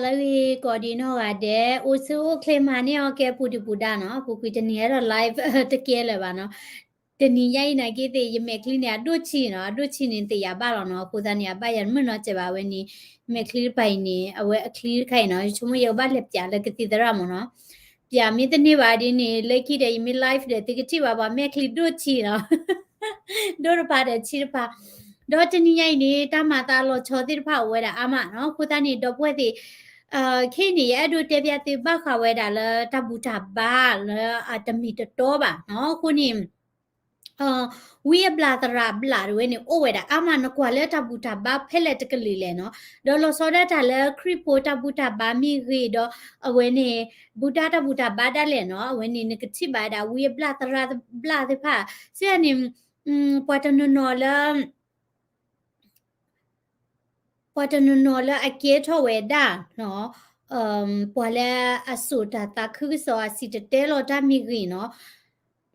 လၢဂ့ၤကိးဒံးနီၢ်ဂၤဒဲး, အိၣ်ဆူၣ်အိၣ်ချ့မၤန့ၢ်အီၤကဲပူၤဒုၣ်ပူၤဒါနီၤ, ပူၤကွံာ်တနံၤအံၤဒီး live တကဲလၢၤဘၣ်နီၤ. တနံၤညါအံၤန့ၣ်က့သ့ၣ် ယမဲာ်ချံန့ၣ် အဒိၣ်ဆံးနီၤ, အဒိၣ်ဆံးန့ၣ်သ့ၣ်ယၤဘၣ်လီၤနီၤ, အဃိသတးန့ၣ် အဘၣ်ယၤတမုာ်နီတစဲးဘၣ်ဝဲန့ၣ်, မဲာ်ချံတဖၣ်အံၤန့ၣ် အဝဲအချံတခါအံၤနီၤ, ယဆိကမိၣ်ယကဘၣ်လဲၤပၠးလၢကသံၣ်သရၣ်မ့ၢ်နီၤ. ပၠးမ့ၢ်တန့ၢ်ဘၣ်ဒ်န့ၣ် လၢခံဒီးယမ့ၢ် live ဒီး သုကထံၣ်ဘၣ်ပှၤမဲာ်ချံဒိၣ်ဆံးနီၤ ဒိၣ်တဖၣ်ဒီးဆံးတဖၣ်. ဒီးတနံၤညါအံၤန့ၣ် တၢ်မၤသးလီၤဆီသ့ၣ်တဖၣ်အိၣ်ဝဲဒၣ်အါမးနီၤ, အဃိသတးန့ၣ် ဒီပုၢ်ဝဲၢ်သ့ၣ်, ခဲအံၤန့ၣ် ယအဲၣ်ဒိးတဲပၠးသုဘၣ်ဃးဝဲဒၣ်လၢတၢ်ဘူၣ်တၢ်ဘါလၢအတမ့ၢ်တတီဘၣ်နီၤ, အဃိန့ၣ် ဝံအဘျၣ်သရၣ်ဘျၣ်တဝဲန့ၣ် အိၣ်ဝဲဒၣ်အါမး, နကွၢ်လၢတၢ်ဘူၣ်တၢ်ဘါဖဲလဲၣ်တကလုာ်လဲၣ်နီၤ, ဒီးလီၤဆီဒၣ်တၢ်လၢခရံာ်ဖိတၢ်ဘူၣ်တၢ်ဘါမ့ၢ်ဂ့ၤဒီး အဝဲန့ၣ် ဘူးတၢ်တၢ်ဘူၣ်တၢ်ဘါဒၣ်လဲာ်နီၤ, အဝဲန့ၣ် နကထံၣ်ဘၣ်ဝဲဒၣ်ဝံအဘျၣ်သရၣ်ဘျၣ်သ့ၣ်တဖၣ်, စံးန့ၣ် ပှၤတနီၤနီၤလၢ ပှၤတနီၤနီၤလၢအကဲထီၣ်ဝဲဒၣ် ပှၤလၢအစိာ်တၢ်သးခုကစီၣ်အစံၣ်တဲၤတဲလီၤတၢ်မ့ၢ်ဂ့ၤနီၤ,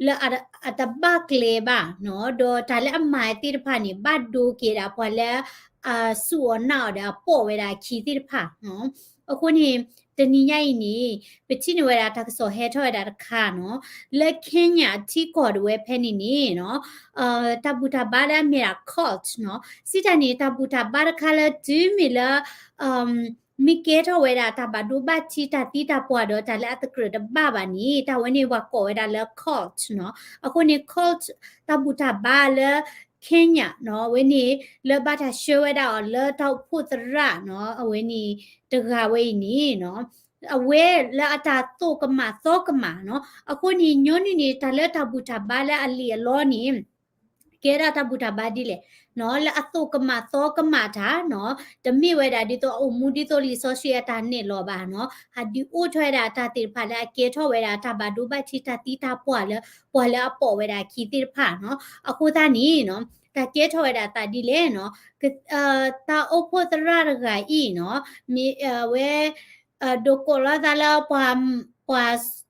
လၢအတဘၣ်ကျဲဘၣ်နီၤ, ဒီးတၢ်လၢအမၤသ့ၣ်တဖၣ်န့ၣ် ဘၣ်ဒိက့ၤဒၣ်ပှၤလၢအစူၢ်အီၤနာ်အီၤဒီးအပိာ်ဝဲဒၣ်အခံသ့ၣ်တဖၣ်နီၤ. အဃိန့ၣ် တနံၤညါအံၤန့ၣ် ပထံၣ်န့ၢ်ဝဲဒၣ်တၢ်ကစီၣ်ဟဲထီၣ်ဝဲဒၣ်တခါနီၤ, လၢ Kenya ထံကီၢ်တဝဲဖဲန့ၣ်န့ၣ်နီၤ, တၢ်ဘူၣ်တၢ်ဘါလၢအမ့ၢ်ဒၣ် cult နီၤ, စံးတၢ်န့ၣ် တၢ်ဘူၣ်တၢ်ဘါတခါလၢတုၤမ့ၢ်လၢ မ့ၢ်ကဲထီၣ်ဝဲဒၣ်တၢ်ဘၣ်ဒိဘၣ်ထံးတၢ်သံတၢ်ပှၢ်ဒီးတၢ်လၢအသကြၢးတဘၣ်ဘၣ်န့ၣ် တၢ်ဝဲန့ၣ်ပှၤကိးဝဲဒၣ်လၢ cult နီၤ. အဃိန့ၣ် cult တၢ်ဘူၣ်တၢ်ဘါလၢ Kenya နီၤ, အဝဲန့ၣ် လၢဘၣ်တၢ်ဆှၢဝဲဒၣ်အီၤလၢတၢ်အိၣ်ဖှိၣ်သရၣ်နီၤ, အဝဲန့ၣ်တဂၤဝဲအံၤန့ၣ်နီၤ, အဝဲလၢအတၢ်သိၣ်ကမၣ်သီကမၣ်နီၤ, အဃိန့ၣ် ညီနုၢ်န့ၣ် တၢ်လၢတၢ်ဘူၣ်တၢ်ဘါလၢအလံာ်အလီန့ၣ် ကဲဒၣ်တၢ်ဘူၣ်တၢ်ဘါဒ်လဲၣ်နီၤ, လၢအသိၣ်ကမၣ်သီကမၣ်တၢ်နီၤ, တမ့ၢ်ဝဲဒၣ်ဒ်သိးအအိၣ်မူဒ်သိးလံာ်စီဆှံအတၢ်နဲၣ်လီၤဘၣ်နီၤ, ဟးဒုးအိၣ်ထီၣ်ဝဲဒၣ်တၢ်သ့ၣ်တဖၣ်လၢအကဲထီၣ်ဝဲဒၣ်တၢ်ဘၣ်ဒိဘၣ်ထံးတၢ်သံတၢ်ပှၢ်လၢ ပှၤလၢအပိာ်ဝဲဒၣ်အခံသ့ၣ်တဖၣ်နီၤ. အဃိသတးန့ၣ်နီၤ, တၢ်ကဲထီၣ်ဝဲဒၣ်သးဒ်လဲၣ်နီၤ, တၢ်အိၣ်ဖှိၣ်သရၣ်တဂၤအံၤနီၤ, မ့ၢ်ဝဲ ဒိးကိးလီၤသးလၢ ပှၤ ပှၤ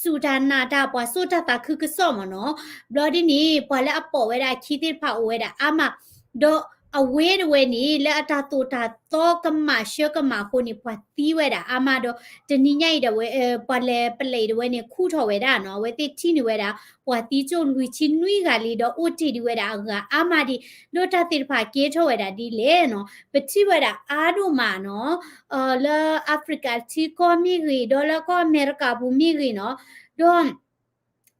စူၢ်တၢ်နာ်တၢ် ပှၤစိာ်တၢ်သးခုကစီၣ်မ့ၢ်နီၤ, ဘျီဒ်န့ၣ် ပှၤလၢအပိာ်ဝဲဒၣ်အခံသ့ၣ်တဖၣ်အိၣ်ဝဲဒၣ်အါမး, ဒီးအဝဲတဝဲန့ၣ် လၢအတၢ်သိၣ်တၢ်သီကမၣ်ဆှၢကမၣ်အဃိန့ၣ် ပှၤသံဝဲဒၣ်အါမးဒီး တနံၤညါအံၤဒၣ်ဝဲ ပှၤလဲၤပလံးတဝဲန့ၣ် ခူၣ်ထီၣ်ဝဲဒၣ်နီၤ, အဝဲသ့ၣ်ထံၣ်န့ၢ်ဝဲဒၣ် ပှၤသံကၠိၣ်လွံၢ်ဆံနွံဂၤလံ ဒီးအိၣ်တ့ၢ်ဒံးဝဲဒၣ်အဂၤအါမးဒံး, ဒီးတၢ်သ့ၣ်တဖၣ်ကဲထီၣ်ဝဲဒၣ်ဒ်လဲၣ်နီၤ, ပထံၣ်ဝဲဒၣ်အါဒိၣ်မးနီၤ လၢ Africa ထံကီၢ်မ့ၢ်ဂ့ၤ ဒီးလၢကီၢ်အမဲရကၤပူၤမ့ၢ်ဂ့ၤနီၤ, ဒီး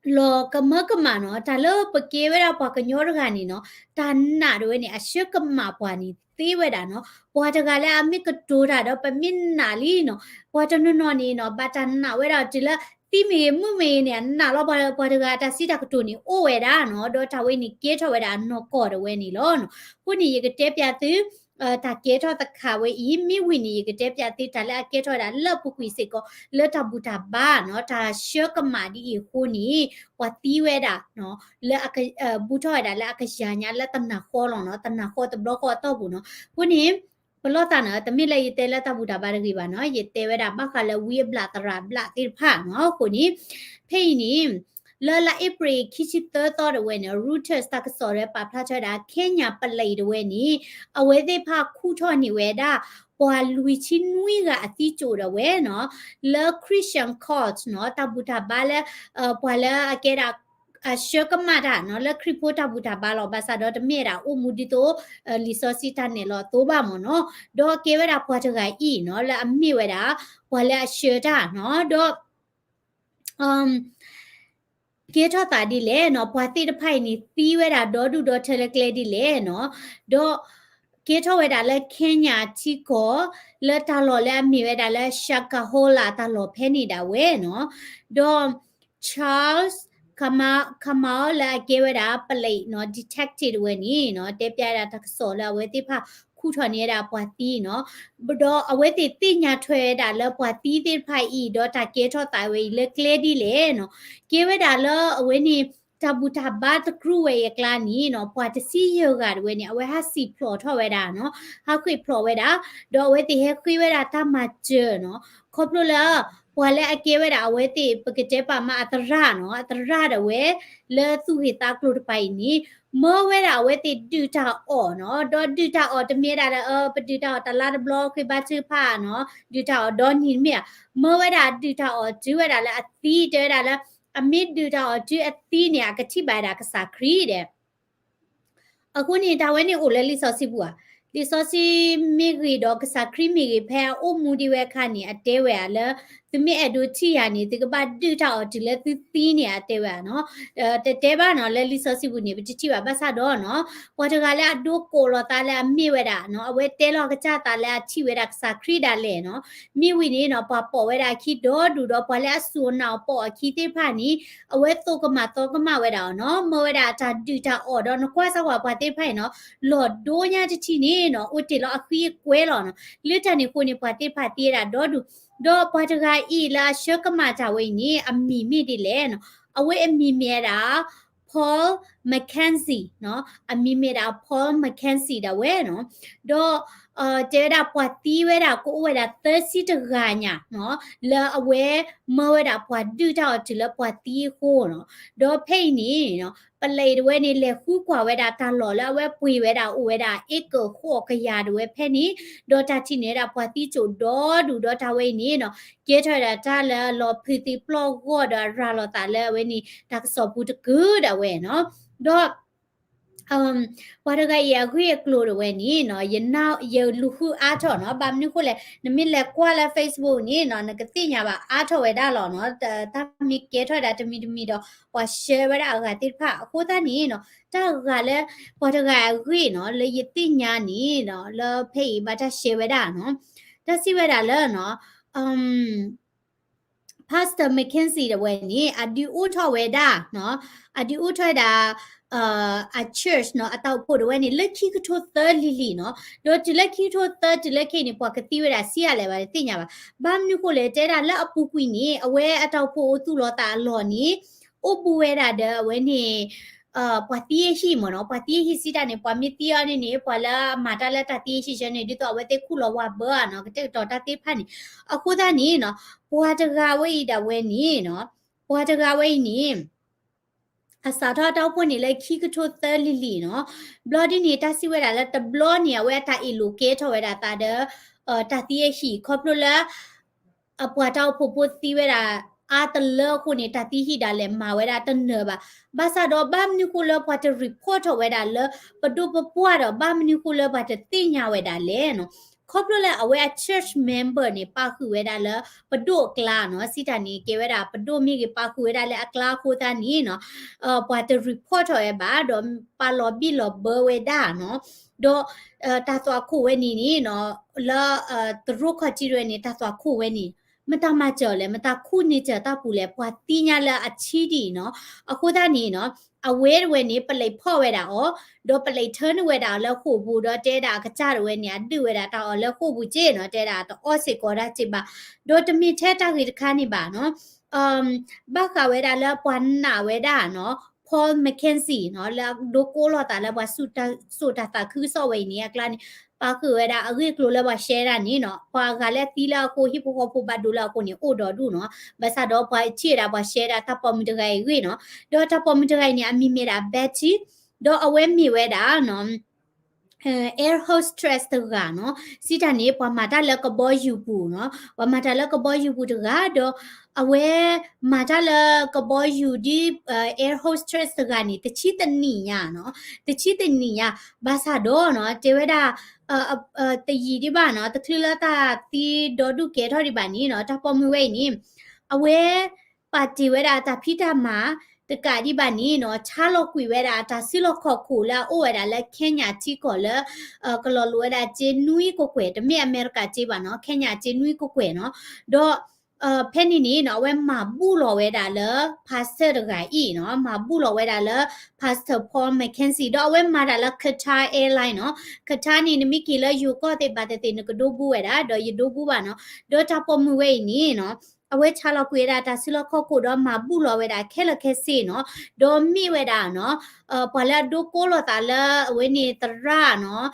လီၤကမၢကမၣ်နီၤ, တၢ်လၢပကဲဝဲဒၣ်ပှၤကညီတဂၤန့ၣ်နီၤ, တၢ်နာ်တဝဲန့ၣ် အဆှၢကမၣ်ပှၤန့ၣ်သ့ဝဲဒၣ်နီၤ, ပှၤတဂၤလၢအမ့ၢ်ကတိၤတၢ်ဒီးပမ့ၢ်နာ်လံနီၤ, ပှၤတနီၤနီၤန့ၣ်နီၤ ဘၣ်တၢ်နာ်ဝဲဒၣ်တုၤလၢ သံမ့ၢ်ဂ့ၤမုၣ်မ့ၢ်ဂ့ၤန့ၣ် အနာ်လီၤပှၤတဂၤအတၢ်စံးတၢ်ကတိၤန့ၣ်အိၣ်ဝဲဒၣ်နီၤ, ဒီးတၢ်ဝဲန့ၣ်ကဲထီၣ်ဝဲဒၣ်နီၢ်ကီၢ်တဝဲန့ၣ်လီၤ. အဃိန့ၣ် ယကတဲပၠးသု တၢ်ကဲထီၣ်တခါဝဲအံၤ မ့ၢ်ဝံၤန့ၣ် ယကတဲပၠးသုတၢ်လၢအကဲထီၣ်ဝဲဒၣ်လၢအပူၤကွံာ်စ့ၢ်ကီး လၢတၢ်ဘူၣ်တၢ်ဘါနီၤ, တၢ်ဆှၢကမၣ်ဒ်အံၤအဃိန့ၣ် ပှၤသံဝဲဒၣ်နီၤ, လၢအက ဘူးထီၣ်ဝဲဒၣ်လၢအကယၤညါလၢတနၤဃီလီၤနီၤ, တနၤဃီတဘျီဃီအတီၢ်ပူၤနီၤ. အဃိန့ၣ် ပလီၢ်သးနီၤ, တမ့ၢ်လၢယတဲလၢတၢ်ဘူၣ်တၢ်ဘါတဂ့ၤဘၣ်နီၤ, ယတဲဝဲဒၣ်ဘၣ်ဃးလၢဝံအဘျၣ်သရၣ်ဘျၣ်သ့ၣ်တဖၣ်နီၤ. အဃိန့ၣ် ဖဲအံၤန့ၣ် လၢလါအ့ဖြ့ၣ်ခံဆံသၢသီတဝဲန့ၣ် Reuters တၢ်ကစီၣ်လၢပာ်ဖျါထီၣ်ဝဲဒၣ် Kenya ပလံးတဝဲန့ၣ် အဝဲသ့ၣ်တဖၣ်ခူၣ်ထီၣ်န့ၢ်ဝဲဒၣ် ပှၤလွံၢ်ဆံနွံဂၤအသံကၠိၣ်ဒၣ်ဝဲနီၤ, လၢ Christian cult နီၤ, တၢ်ဘူၣ်တၢ်ဘါလၢ ပှၤလၢအကဲဒၣ် အဆှၢကမၣ်တၢ်နီၤ, လၢခရံာ်ဖိတၢ်ဘူၣ်တၢ်ဘါလီၤ. ဘၣ်ဆၣ်ဒီးတမ့ၢ်ဒၣ်အိၣ်မူဒ်သိး လံာ်စီဆှံတၢ်နဲၣ်လီၤအသိးဘၣ်မ့ၢ်နီၤ. ဒီးကဲဝဲဒၣ်ပှၤတဂၤအံၤနီၤ, လၢအမ့ၢ်ဝဲဒၣ် ပှၤလၢအဆှၢတၢ်နီၤ, ဒီး ကဲထီၣ်သးဒ်လဲၣ်နီၤ, ပှၤသ့ၣ်တဖၣ်အံၤန့ၣ် သံဝဲဒၣ်ဒီဒူၣ်ဒီထၢလၢကျဲဒ်လဲၣ်နီၤ, ဒီးကဲထီၣ်ဝဲဒၣ်လၢ Kenya ထံကီၢ် လၢတၢ်လီၢ်လၢအမ့ၢ်ဝဲဒၣ်လၢ Shakahola တၢ်လီၢ်ဖဲန့ၣ်ဒၣ်ဝဲနီၤ, ဒီး Charles Kamau လၢအကဲဝဲဒၣ် police နီၤ, detective တဝဲန့ၣ်နီၤ, တဲပၠးဝဲဒၣ်တၢ်ကစီၣ်လၢအဝဲသ့ၣ်တဖၣ်ခူၣ်ထီၣ်န့ၢ်ဝဲဒၣ်ပှၤသံနီၤ, ဒီးအဝဲသ့ၣ်သ့ၣ်ညါထွဲဝဲဒၣ်လၢပှၤသံသ့ၣ်တဖၣ်အံၤ ဒီးတၢ်ကဲထီၣ်သးဝဲအံၤလၢကျဲဒ်လဲၣ်နီၤ, ကဲဝဲဒၣ်လၢအဝဲန့ၣ် တၢ်ဘူၣ်တၢ်ဘါတကြူဝဲအံၤအကျါန့ၣ်နီၤ, ပှၤတဆံယဲၢ်ဂၤတဝဲန့ၣ် အဝဲဟးစံၣ်ဖျိးထီၣ်ဝဲဒၣ်နီၤ, ဟးဃ့ၢ်ဖျိးဝဲဒၣ်, ဒီးအဝဲသ့ၣ်ဟဲဃ့ဝဲဒၣ်တၢ်မၤစၢၤနီၤ, ခီဖျိလၢ ပှၤလၢအကဲဝဲဒၣ်အဝဲသ့ၣ် ပကတဲပာ်မးအသရၣ်နီၤ, အသရၣ်ဒၣ်ဝဲ လၢသူၣ်ဂ့ၢ်သးကျိၤတပၤအံၤန့ၣ် မၢဝဲဒၣ်အဝဲသ့ၣ်ဒုၣ်တၢ်အီၣ်နီၤ, ဒီးဒုၣ်တၢ်အီၣ်တမ့ၢ်ဒၣ်ဒီး အ ပဒုၣ်တၢ်အီၣ်တလါတဘျီဃ့ဘါထုကဖၣ်နီၤ, ဒုၣ်တၢ်အီၣ်ဒီနံၤတမ့ၢ်ဧါ, မၢဝဲဒၣ်ဒုၣ်တၢ်အီၣ်တုၤဝဲဒၣ်လၢအသံ တဲဝဲဒၣ်လၢ အမ့ၢ်ဒုၣ်တၢ်အီၣ်တုၤအသံန့ၣ် အကထံၣ်ဘၣ်ဝဲဒၣ်ကစၢ်ခရံာ်ဒီး အဃိန့ၣ် တၢ်ဝဲန့ၣ်အိၣ်လၢလံာ်စီဆှံပူၤဧါ. လံာ်စီဆှံမ့ၢ်ဂ့ၤဒီးကစၢ်ခရံာ်မ့ၢ်ဂ့ၤ ဖဲအအိၣ်မူဒံးဝဲအခါန့ၣ် အတဲဝဲဧါလၢ သုမ့ၢ်အဲၣ်ဒိးထံၣ်ယၤန့ၣ် သုကဘၣ်ဒုၣ်တၢ်အီၣ်တုၤလၢသုသံန့ၣ် အတဲဝဲဧါနီၤ. တတဲဘၣ်နီၤ လၢလံာ်စီဆှံပူၤန့ၣ် ပတထံၣ်ဘၣ်ဘၣ်ဆၣ်ဒီးနီၤ ပှၤတဂၤလၢအဒိကိးလိာ်သးလၢအမ့ၢ်ဝဲဒၣ်နီၤ အဝဲတဲလီၤအကစၢ်သးလၢအထံၣ်ဝဲဒၣ်ကစၢ်ခရံာ်ဒၣ်လဲာ်နီၤ. မ့ၢ်ဝံၤန့ၣ်နီၤ ပှၤပိာ်ဝဲဒၣ်အခံဒီဒူၣ်ဒီး ပှၤလၢအစူၢ်အနာ်အီၤပိာ်အခံသ့ၣ်တဖၣ်န့ၣ် အဝဲသိၣ်ကမၣ်သီကမၣ်ဝဲဒၣ်အီၤနီၤ, မၢဝဲဒၣ်အတၢ်ဒုၣ်တၢ်အီၣ်ဒီး နကွၢ်စၢ်ဝဲပှၤသ့ၣ်တဖၣ်အံၤနီၤ လီၤဒိညါတထံၣ်န့ၣ်နီၤ အိၣ်တ့ၢ်လီၤအဃံအကွဲလီၤနီၤ. လၢတၢ်န့ၣ်အဃိန့ၣ် ပှၤသ့ၣ်တဖၣ်သံဝဲဒၣ်ဒီဒူၣ်, ဒီးပှၤတဂၤအံၤလၢအဆၢကမၣ်တၢ်ဝဲအံၤန့ၣ် အမံၤမ့ၢ်ဒ်လဲၣ်နီၤ, အဝဲအမံၤမ့ၢ်ဝဲဒၣ် Paul McKenzie နီၤ, အမံၤမ့ၢ်ဒၣ် Paul McKenzie ဒၣ်ဝဲနီၤ. ဒီး တဲဝဲဒၣ်ပှၤသံဝဲဒၣ်ကအိၣ်ဝဲဒၣ်သၢဆံတဂၤညါနီၤ, လၢအဝဲမၢဝဲဒၣ်ပှၤဒုၣ်တၢ်အီၣ်တုၤလၢပှၤသံအဃိနီၤ. ဒီးဖဲအံၤန့ၣ်နီၤ ပလံးတဝဲန့ၣ် လဲၤဃုကွၢ်ဝဲဒၣ်တၢ်လီၢ်လၢအဝဲပှ့ၤဝဲဒၣ်အိၣ်ဝဲဒၣ် acre ဃိးကယၤတဝဲဖဲန့ၣ်, ဒီးတၢ်ထံၣ်န့ၢ်ဝဲဒၣ်ပှၤသံစိၣ်ဒီဒူၣ်ဒီးတၢ်ဝဲအံၤန့ၣ်နီၤ ကဲထီၣ်ဝဲဒၣ်တၢ်လၢအလီၤဖုးသံပျီၢ်ဂီၢ်ဒီးအရၤလီၤသးလၢအဝဲန့ၣ် တၢ်ကစီၣ်ပူၤတကုာ်ဒၣ်ဝဲနီၤ. ဒီး ပှၤတဂၤအံၤအဂ့ၢ်အကျိၤတဝဲန့ၣ်နီၤ ယန ယလူၤဃုအါထီၣ်နီၤ, ဘၣ်မနုၤဃိလဲၣ် နမ့ၢ်လဲၤကွၢ်လၢ Facebook န့ၣ်နီၤ နကသ့ၣ်ညါဘၣ်အါထီၣ်ဝဲဒၣ်လီၤနီၤ, တၢ်မ့ၢ်ကဲထီၣ်ဝဲဒၣ်တမံၤတမံၤဒီး ပှၤ share ဝဲဒၣ်အဂၤသ့ၣ်တဖၣ် အဃိသတးန့ၣ်နီၤ တၢ်ဂၤလၢ ပှၤတဂၤအဂ့ၢ်နီၤ လၢယသ့ၣ်ညါန့ၣ်နီၤ လၢဖဲအံၤဘၣ်တၢ် share ဝဲဒၣ်နီၤ, တၢ်စံးဝဲဒၣ်လၢနီၤ Pastor McKenzie တဝဲန့ၣ် အဒုးအိၣ်ထီၣ်ဝဲဒၣ်နီၤ, အဒုးအိၣ်ထီၣ်ဝဲဒၣ် အ church နီၤ အတၢ်အိၣ်ဖှိၣ်တဝဲန့ၣ် လၢခံကထိသၢလံၤလံၤနီၤ, ဒီးတုၤလၢခံကထိသၢတုၤလၢခဲအံၤန့ၣ် ပှၤကသံဝဲဒၣ်ဆံးအါလဲၣ်ဘၣ်တသ့ၣ်ညါဘၣ်. ဘၣ်မနုၤဃိလဲၣ် တဲဒၣ်လၢအပူၤကွံာ်န့ၣ် အဝဲအတၢ်အိၣ်ဖှိၣ်အိၣ်သူၣ်လီၤသးအလီၢ်န့ၣ် အိၣ်ဘူးဝဲဒၣ်ဒီးအဝဲန့ၣ် ပှၤသံအဟံၣ်မ့ၢ်နီၤ, ပှၤသံအဟံၣ်စံးတၢ်န့ၣ် ပှၤမ့ၢ်သံအီၤန့ၣ်န့ၣ် ပှၤလၢအမၤတၢ်လၢတၢ်သံအဟံၣ်ဆၢန့ၣ် ဒ်သိးအဝဲသ့ၣ်ခူၣ်လီၤဝါဘၢအနီၤ ကတဲာ်ကတီၤတၢ်သ့ၣ်တဖၣ်န့ၣ်, အဃိသတးန့ၣ်နီၤ ပှၤတဂၤဝဲအံၤဒၣ်ဝဲန့ၣ်နီၤ, ပှၤတဂၤဝဲအံၤန့ၣ် အစးထီၣ်တၢ်အိၣ်ဖှိၣ်န့ၣ်လၢခံကထိသၢလံၤလံၤနီၤ, ဘျီဒ်န့ၣ် တၢ်စံးဝဲဒၣ်လၢတဘျီန့ၣ် အဝဲအတၢ်အ့ၣ်လိာ်ကဲထီၣ်ဝဲဒၣ်သးဒီး တၢ်သံအဟံၣ် ခီဖျိလၢ အပှၤတၢ်အိၣ်ဖှိၣ်ဖိသံဝဲဒၣ်အါတလၢအဃိန့ၣ် တၢ်သံဟံၣ်ဒၣ်လဲာ်မၤဝဲဒၣ်တနၢၤဘၣ်. ဘၣ်ဆၣ်ဒီးဘၣ်မနုၤဃိလၢပှၤတ report ထီၣ်ဝဲဒၣ်လၢပဒိၣ်ပပှၢ်ဒီး ဘၣ်မနုၤဃိလၢပှၤတသ့ၣ်ညါဝဲဒၣ်လဲၣ်နီၤ, ခီဖျိလၢအဝဲအ church member န့ၣ် ပာ်ဃုာ်ဝဲဒၣ်လၢပဒိၣ်အကျါနီၤ, စံးတၢ်န့ၣ် ကဲဝဲဒၣ်ပဒိၣ်မ့ၢ်ဂ့ၤ ပာ်ဃုာ်ဝဲဒၣ်လၢအကျါအဃိသတးန့ၣ်နီၤ ပှၤတ report ထီၣ်ဝဲဘၣ် ဒီးပာ်လီၤဘံၣ်လီၤဘၢဝဲဒၣ်နီၤ, ဒီး တၢ်သွၣ်ခိၣ်ဝဲန့ၣ်န့ၣ်နီၤ လၢ တရိၣ်ခီၣ်ထံးတဝဲန့ၣ် တၢ်သွၣ်ခိၣ်ဝဲန့ၣ် မတၤမၤစၢၤလဲၣ် မတၤခူၣ်န့ၢ်စၢၤတၢ်ပူၤလဲၣ် ပှၤသံညါလၢအဆံးဒ်အံၤနီၤ, အဃိသတးန့ၣ်နီၤ အဝဲတဝဲန့ၣ် ပလံးဖီၣ်ဝဲဒၣ်အီၤ ဒီးပလံးထၢန့ၢ်ဝဲဒၣ်အီၤလၢဃိာ်ပူၤ ဒီးတဲဒၣ်အကစၢ်တဝဲန့ၣ် အဒုးဝဲဒၣ်တၢ်အီၣ်လၢဃိာ်ပူၤက့နီၤ, တဲဒၣ်တအီၣ်စ့ၢ်ကီးတၢ်စ့ၢ်ဘၣ်, ဒီးတမ့ၢ်ထဲတၢ်ဂ့ၢ်တခါန့ၣ်ဘၣ်နီၤ ဘၣ်ဃးဝဲဒၣ်လၢပှၤနာ်ဝဲဒၣ်နီၤ Paul McKenzie နီၤ လၢအဒိကိးလိာ်သးလၢပှၤစိာ်တၢ်သးခုကစီၣ်ဝဲအံၤန့ၣ် အကျါန့ၣ် ပာ်ဃုာ်ဝဲဒၣ်အဂ့ၢ်အကျိၤလၢပှၤ share ဒၣ်န့ၣ်နီၤ ပှၤအဂၤလၢအသံလၢအဃိ ဟံၣ်ဖိဃီဖိဘၣ်ဒိလၢအဃိန့ၣ် အိၣ်ဒီးဒူၣ်နီၤ, ဘၣ်ဆၣ်ဒီးပှၤထံၣ်ဝဲဒၣ်ပှၤ share ဒၣ်တၢ်ပိာ်မုၣ်တဂၤအံၤအဂ့ၢ်နီၤ, ဒီးတၢ်ပိာ်မုၣ်တဂၤအံၤန့ၣ် အမံၤမ့ၢ်ဒၣ် Betty ဒီးအဝဲမ့ၢ်ဝဲဒၣ်နီၤ air hostess တဂၤနီၤ, စံးတၢ်န့ၣ် ပှၤမၤတၢ်လၢကဘီယူၤပူၤနီၤ, ပှၤမၤတၢ်လၢကဘီယူၤပူၤတဂၤ ဒီးအဝဲမၤတၢ်လၢကဘီယူၤဒ် air hostess တဂၤန့ၣ် တဆံတနံၣ်ညါနီၤ, တဆံတနံၣ်ညါ, ဘၣ်ဆၣ်ဒီးနီၤ တဲဝဲဒၣ် တယံာ်ဒံးဘၣ်နီၤ, တချုးလၢတၢ်သံဒီဒူၣ်ကဲထီၣ်ဒံးဘၣ်န့ၣ်နီၤ, တၢ်ပိာ်မုၣ်ဝဲအံၤန့ၣ် အဝဲ ပာ်တ့ၢ်ဝဲဒၣ်တၢ်ဖံးတၢ်မၤ တကးဒံးဘၣ်န့ၣ်နီၤ, ဆါလီၤကွံာ်ဝဲဒၣ်အတၢ်စုလီၢ်ခီၣ်ခိၣ်လၢအအိၣ်ဝဲဒၣ်လၢ Kenya ထံကီၢ်လၢ ကလီၤလိာ်ဝဲဒၣ်စ့နွံကကွဲၢ်, တမ့ၢ်အမဲရကၤစ့ဘၣ်နီၤ, Kenya စ့နွံကကွဲၢ်နီၤ, ဒီး ဖဲန့ၣ်န့ၣ်နီၤ အဝဲမၤဘူၣ်လီၤဝဲဒၣ်လၢ pastor တဂၤအံၤနီၤ, မၤဘူၣ်လီၤဝဲဒၣ်လၢ pastor Paul McKenzie ဒီးအဝဲမၤတၢ်လၢ Qatar Airline နီၤ, Qatar န့ၣ် နမ့ၢ်က့ၤလၢယိၤကီၢ်သ့ၣ်တဖၣ်သ့ၣ်သ့ၣ် နကဒိးဘူဝဲဒၣ်, ဒီးယဒိးဘူဘၣ်နီၤ, ဒီးတၢ်ပိာ်မုၣ်ဝဲအံၤန့ၣ်နီၤ အဝဲဆါလီၤကွံာ်ဝဲဒၣ်တၢ်စုလီၢ်ခီၣ်ခိၣ်ဒီးမၤဘူၣ်လီၤဝဲဒၣ်ခဲလၢာ်ခဲဆ့နီၤ, ဒီးမ့ၢ်ဝဲဒၣ်နီၤ ပှၤလၢအဒိကိးလိာ်သးလၢအဝဲန့ၣ်သရၣ်နီၤ,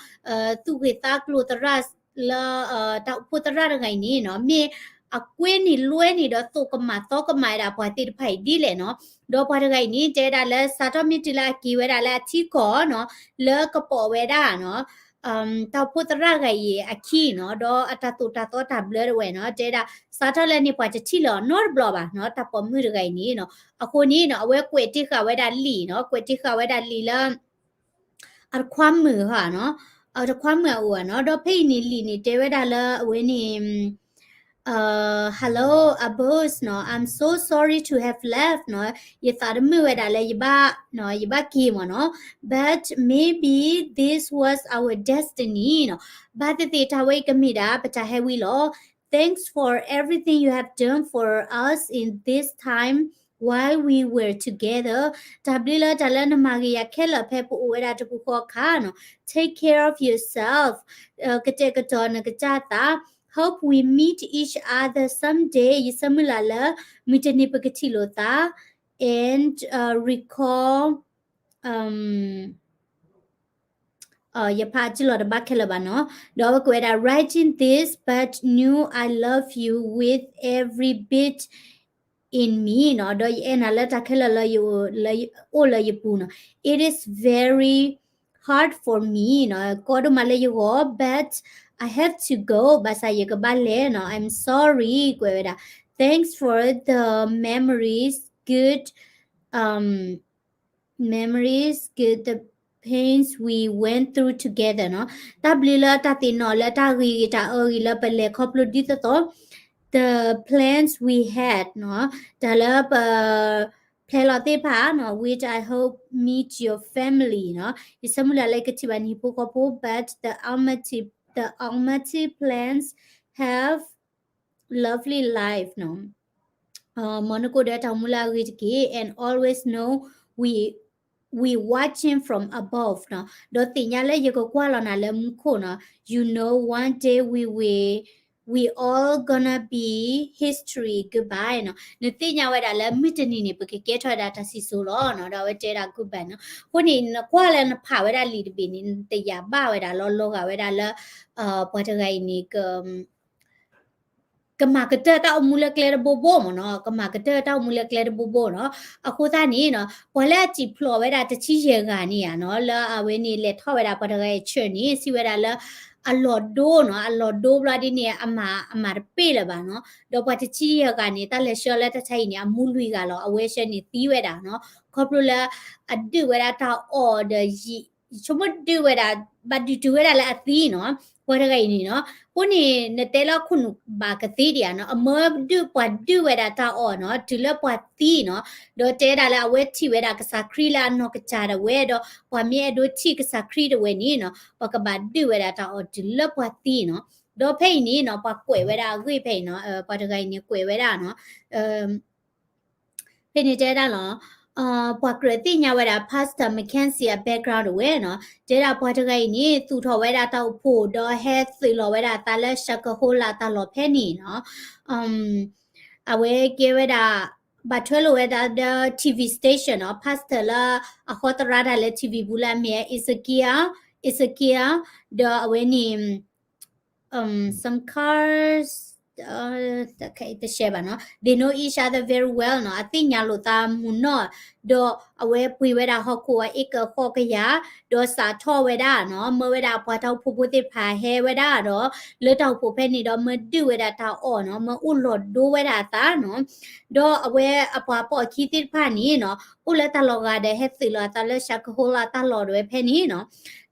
သူၣ်ဂ့ၤသးကျိၤသရၣ်လၢ တၢ်အိၣ်ဖှိၣ်သရၣ်တဂၤအံၤန့ၣ်နီၤ, မ့ၢ် အကွ့န့ၣ်လွဲန့ၣ်ဒီး သိၣ်ကမၣ်သီကမၣ်ဝဲဒၣ်ပှၤသ့ၣ်တဖၣ်အံၤဒ်လဲၣ်နီၤ. ဒီးပှၤတဂၤအံၤန့ၣ် တဲဝဲဒၣ်လၢ စးထီၣ်မ့ၢ်တုၤလၢအက့ၤဝဲဒၣ်လၢအထံကီၢ်နီၤ, လၢကပိာ်ဝဲဒၣ်နီၤ တၢ်အိၣ်ဖှိၣ်သရၣ်တဂၤအံၤအခံနီၤ, ဒီးအတၢ်သိၣ်တၢ်သီတၢ်ဘျၢတဝဲနီၤ, တဲဒၣ် စးထီၣ်လၢန့ၣ်ပှၤတထံၣ်လၢၤအီၤနီတဘျီဘၣ်နီၤ, တၢ်ပိာ်မုၣ်တဂၤအံၤန့ၣ်နီၤ. အဃိန့ၣ်နီၤ အဝဲကွဲးတ့ၢ်ဃာ်ဝဲဒၣ်လံာ်နီၤ, ကွဲးတ့ၢ်ဃာ်ဝဲဒၣ်လံာ်လၢ အတခွါမုာ်ဧါနီၤ, အတခွါမုာ်အအိၣ်ဧါနီၤ, ဒီးဖဲအံၤန့ၣ်လံာ်န့ၣ်တဲဝဲဒၣ်လၢအဝဲန့ၣ် Hello, Abos နီၤ, I'm so sorry to have left နီၤ, ယသးတမုာ်ဝဲဒၣ်လၢယဘၣ် ယဘၣ်က့ၤမ့ၢ်နီၤ, but maybe this was our destiny နီၤ, ဘၣ်သ့ၣ်သ့ၣ်တၢ်ဝဲအံၤကမ့ၢ်ဒၣ်ပတၢ်ဟဲဝံလီၤ. Thanks for everything you have done for us in this time while we were together, တၢ်ဘျုးလၢတၢ်လၢနမၤဂ့ၤယၤခဲလၢာ်ဖဲပအိၣ်ဝဲဒၣ်တပူၤဃီအခါနီၤ, take care of yourself, ကတဲာ်ကတီၤနကစၢ်သး, hope we meet each other someday, ယဆၢမုၢ်လၢ်လၢ မုၢ်တနံၤပကထံၣ်လိာ်သး, and recall ယဖးအစုလီၤတဘၣ်ခဲလၢာ်ဘၣ်နီၤ, ဒီးအဝဲကွဲးဝဲဒၣ် writing this but knew I love you with every beat in me နီၤ, ဒီးယအဲၣ်နၤလၢတၢ်ခဲလၢာ်လၢ လၢအိၣ်လၢယပူၤနီၤ, it is very hard for me နီၤ, ကီဒိၣ်မးလၢယဂီၢ်, but I have to go ဘၣ်ဆၣ်ယကဘၣ်လဲၤနီၤ, I'm sorry ကွဲးဝဲဒၣ်, thanks for the memories, good memories, good the pains we went through together နီၤ, တၢ်ဘျုးလၢတၢ်သ့ၣ်နီၣ်လၢတၢ်ဂ့ၤဂ့ၤတၢ်အၢဂ့ၤလၢပလဲၤခီဖျိဒ်သိးသိး, the plans we had နီၤ, တၢ်လၢပ planလီၤသ့ၣ်တဖၣ်နီၤ, which I hope meet your family နီၤ, ယဆၢမုၢ်လၢ်လၢကထံၣ်ဘၣ်နဟံၣ်ဖိဃီဖိ, but the Almighty, the Almighty plans have lovely life နီၤ, မ်နကအိၣ်ဒီးတၢ်အိၣ်မူလၢအဂ့ၤတက့ၢ်, and always know we we watching from above နီၤ, ဒီးသ့ၣ်ညါလၢယကကွၢ်လီၤနၤလၢမူခိၣ်နီၤ, you know one day we will, we all gonna be history goodbye နီၤ, နသ့ၣ်ညါဝဲဒၣ်လၢမုၢ်တနံၤန့ၣ် ပကကဲထီၣ်ဝဲဒၣ်တၢ်စံၣ်စိၤလီၤနီၤ, ဒီးအဝဲတဲဒၣ် goodbye နီၤ, အဃိန့ၣ် နကွၢ်လၢနဖးဝဲဒၣ်လံာ်တဘ့ၣ်န့ၣ် နတယာ်ဘၣ်ဝဲဒၣ်လီၤ, လီၤဂာ်ဝဲဒၣ်လၢ ပှၤတဂၤအံၤန့ၣ် ကမၤကတၢၢ်တၢ်အိၣ်မူလၢကျဲတဘိဘိမ့ၢ်နီၤ, ကမၤကတၢၢ်တၢ်အိၣ်မူလၢကျဲတဘိဘိနီၤ, အဃိသတးန့ၣ်နီၤ ပှၤလၢအစံၣ်ဖျိးဝဲဒၣ်တဆံယဲၢ်ဂၤန့ၣ်ဧါနီၤ, လၢအဝဲန့ၣ်လဲၤထီၣ်ဝဲဒၣ်ပှၤတဂၤအံၤ church န့ၣ် စံးဝဲဒၣ်လၢ အလီၢ်ဒိနီၤ, အလီၢ်ဒိဘျီဒ်န့ၣ် အမၤ အမၤတပ့ၢ်လၢၤဘၣ်နီၤ, ဒီးပှၤတဆံယဲၢ်ဂၤန့ၣ် တၢ်လဲၤဆှၢလၢတၢ်ဆါအံၤန့ၣ် အမူလွံၢ်ဂၤလီၤ, အဝဲဆှၢန့ၣ်သံဝဲဒၣ်နီၤ, ခီဖျိလၢ အဒုးဝဲဒၣ်တၢ်အီၣ်ဒီးယံာ် ဆိကမိၣ်ဒုးဝဲဒၣ် ဘၣ်ဒုးတုၤဝဲဒၣ်လၢအသံနီၤ, ပှၤတဂၤအံၤန့ၣ်နီၤ, အဃိန့ၣ် နတဲလၢခိၣ်နူာ်ဘၣ်ကသ့ဒံးဧါနီၤ, အမၢဒုးပှၤဒုးဝဲဒၣ်တၢ်အီၣ်နီၤ, တုၤလၢပှၤသံနီၤ, ဒီးတဲဒၣ်လၢအဝဲထံၣ်ဝဲဒၣ်ကစၢ်ခရံာ်လၢအနီၢ်ကစၢ်ဒၣ်ဝဲဒီး ပှၤမ့ၢ်အဲၣ်ဒိးထံၣ်ကစၢ်ခရံာ်တဝဲန့ၣ်နီၤ, ပှၤကဘၣ်ဒုးဝဲဒၣ်တၢ်အီၣ်တုၤလၢပှၤသံနီၤ, ဒီးဖဲအံၤန့ၣ်နီၤ ပှၤကွဲးဝဲဒၣ်အဂ့ၢ်ဖဲအံၤနီၤ, ပှၤတဂၤအံၤန့ၣ်ကွဲးဝဲဒၣ်နီၤ ဖဲန့ၣ်တဲဒၣ်လီၤ, ပှၤကြၢးသ့ၣ်ညါဝဲဒၣ် Pastor Mackenzie အ background တဝဲနီၤ, တဲဒၣ်ပှၤတဂၤအံၤန့ၣ် သူၣ်ထီၣ်ဝဲဒၣ်တၢ်အိၣ်ဖှိၣ် ဒီးဟဲသုးလီၤဝဲဒၣ်အသးလၢ Shakahola တၢ်လီၢ်ဖဲန့ၣ်နီၤ, အဝဲကဲဝဲဒၣ် ဘၣ်ထွဲလိာ်ဝဲဒၣ်ဒီး ထံၣ်ဝံၣ် station နီၤ, pastor လၢအဃီသရၣ်တၢ်လၢထံၣ်ဝံၣ်ပူၤလၢအမ့ၢ် Ezekiel, Ezekiel, ဒီးအဝဲန့ၣ် some cars, တရှဲဘၣ်နီၤ, they know each other very well နီၤ, အသ့ၣ်ညါလိာ်သးမုၢ်နီၢ်, ဒီးအဝဲပှ့ၤဝဲဒၣ်ဟီၣ်ခိၣ်အ acre ဃိးကယၤ, ဒီးစးထီၣ်ဝဲဒၣ်နီၤ, မၢဝဲဒၣ်ပှၤတၢ်အိၣ်ဖှိၣ်ဖိသ့ၣ်တဖၣ်ဟဲဝဲဒၣ်ဒီး လၢတၢ်အိၣ်ဖှိၣ်ဖဲန့ၣ်ဒီး မၢဒုးဝဲဒၣ်တၢ်အီၣ်နီၤ, မၢအိၣ်လီၤဒိဝဲဒၣ်အသးနီၤ, ဒီးအဝဲအပှၤပိာ်အခံသ့ၣ်တဖၣ်န့ၣ်နီၤ, အိၣ်လၢတၢ်လီၢ်ဂၤဒီးဟဲသုးလီၤအသးလၢ Shakahola တၢ်လီၢ်တဝဲဖဲန့ၣ်နီၤ,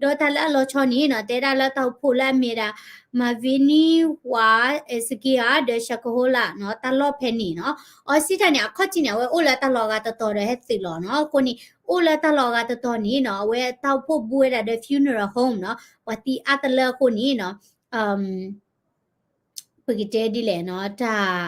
ဒီးတၢ်လၢအလီၤဆီန့ၣ်နီၤ, တဲဒၣ်လၢတၢ်အိၣ်ဖှိၣ်လၢအမ့ၢ်ဒၣ် Mavini Wa Ezekiel ဒီး Shakahola နီၤ, တၢ်လီၢ်ဖဲန့ၣ်နီၤ, အီစံးတၢ်န့ၣ် အခီၣ်ထံးန့ၣ် အဝဲအိၣ်လၢတၢ်လီၢ်ဂၤတတီၤဒီးဟဲသုးလီၤနီၤ, အဃိန့ၣ် အိၣ်လၢတၢ်လီၢ်ဂၤတတီၤန့ၣ်နီၤ, အဝဲတၢ်အိၣ်ဖှိၣ်ဘူးဝဲဒၣ်ဒီး funeral home နီၤ, ပှၤသံအါတလၢအဃိန့ၣ်နီၤ ပကတဲဒ်လဲၣ်နီၤ, တၢ် တၢ်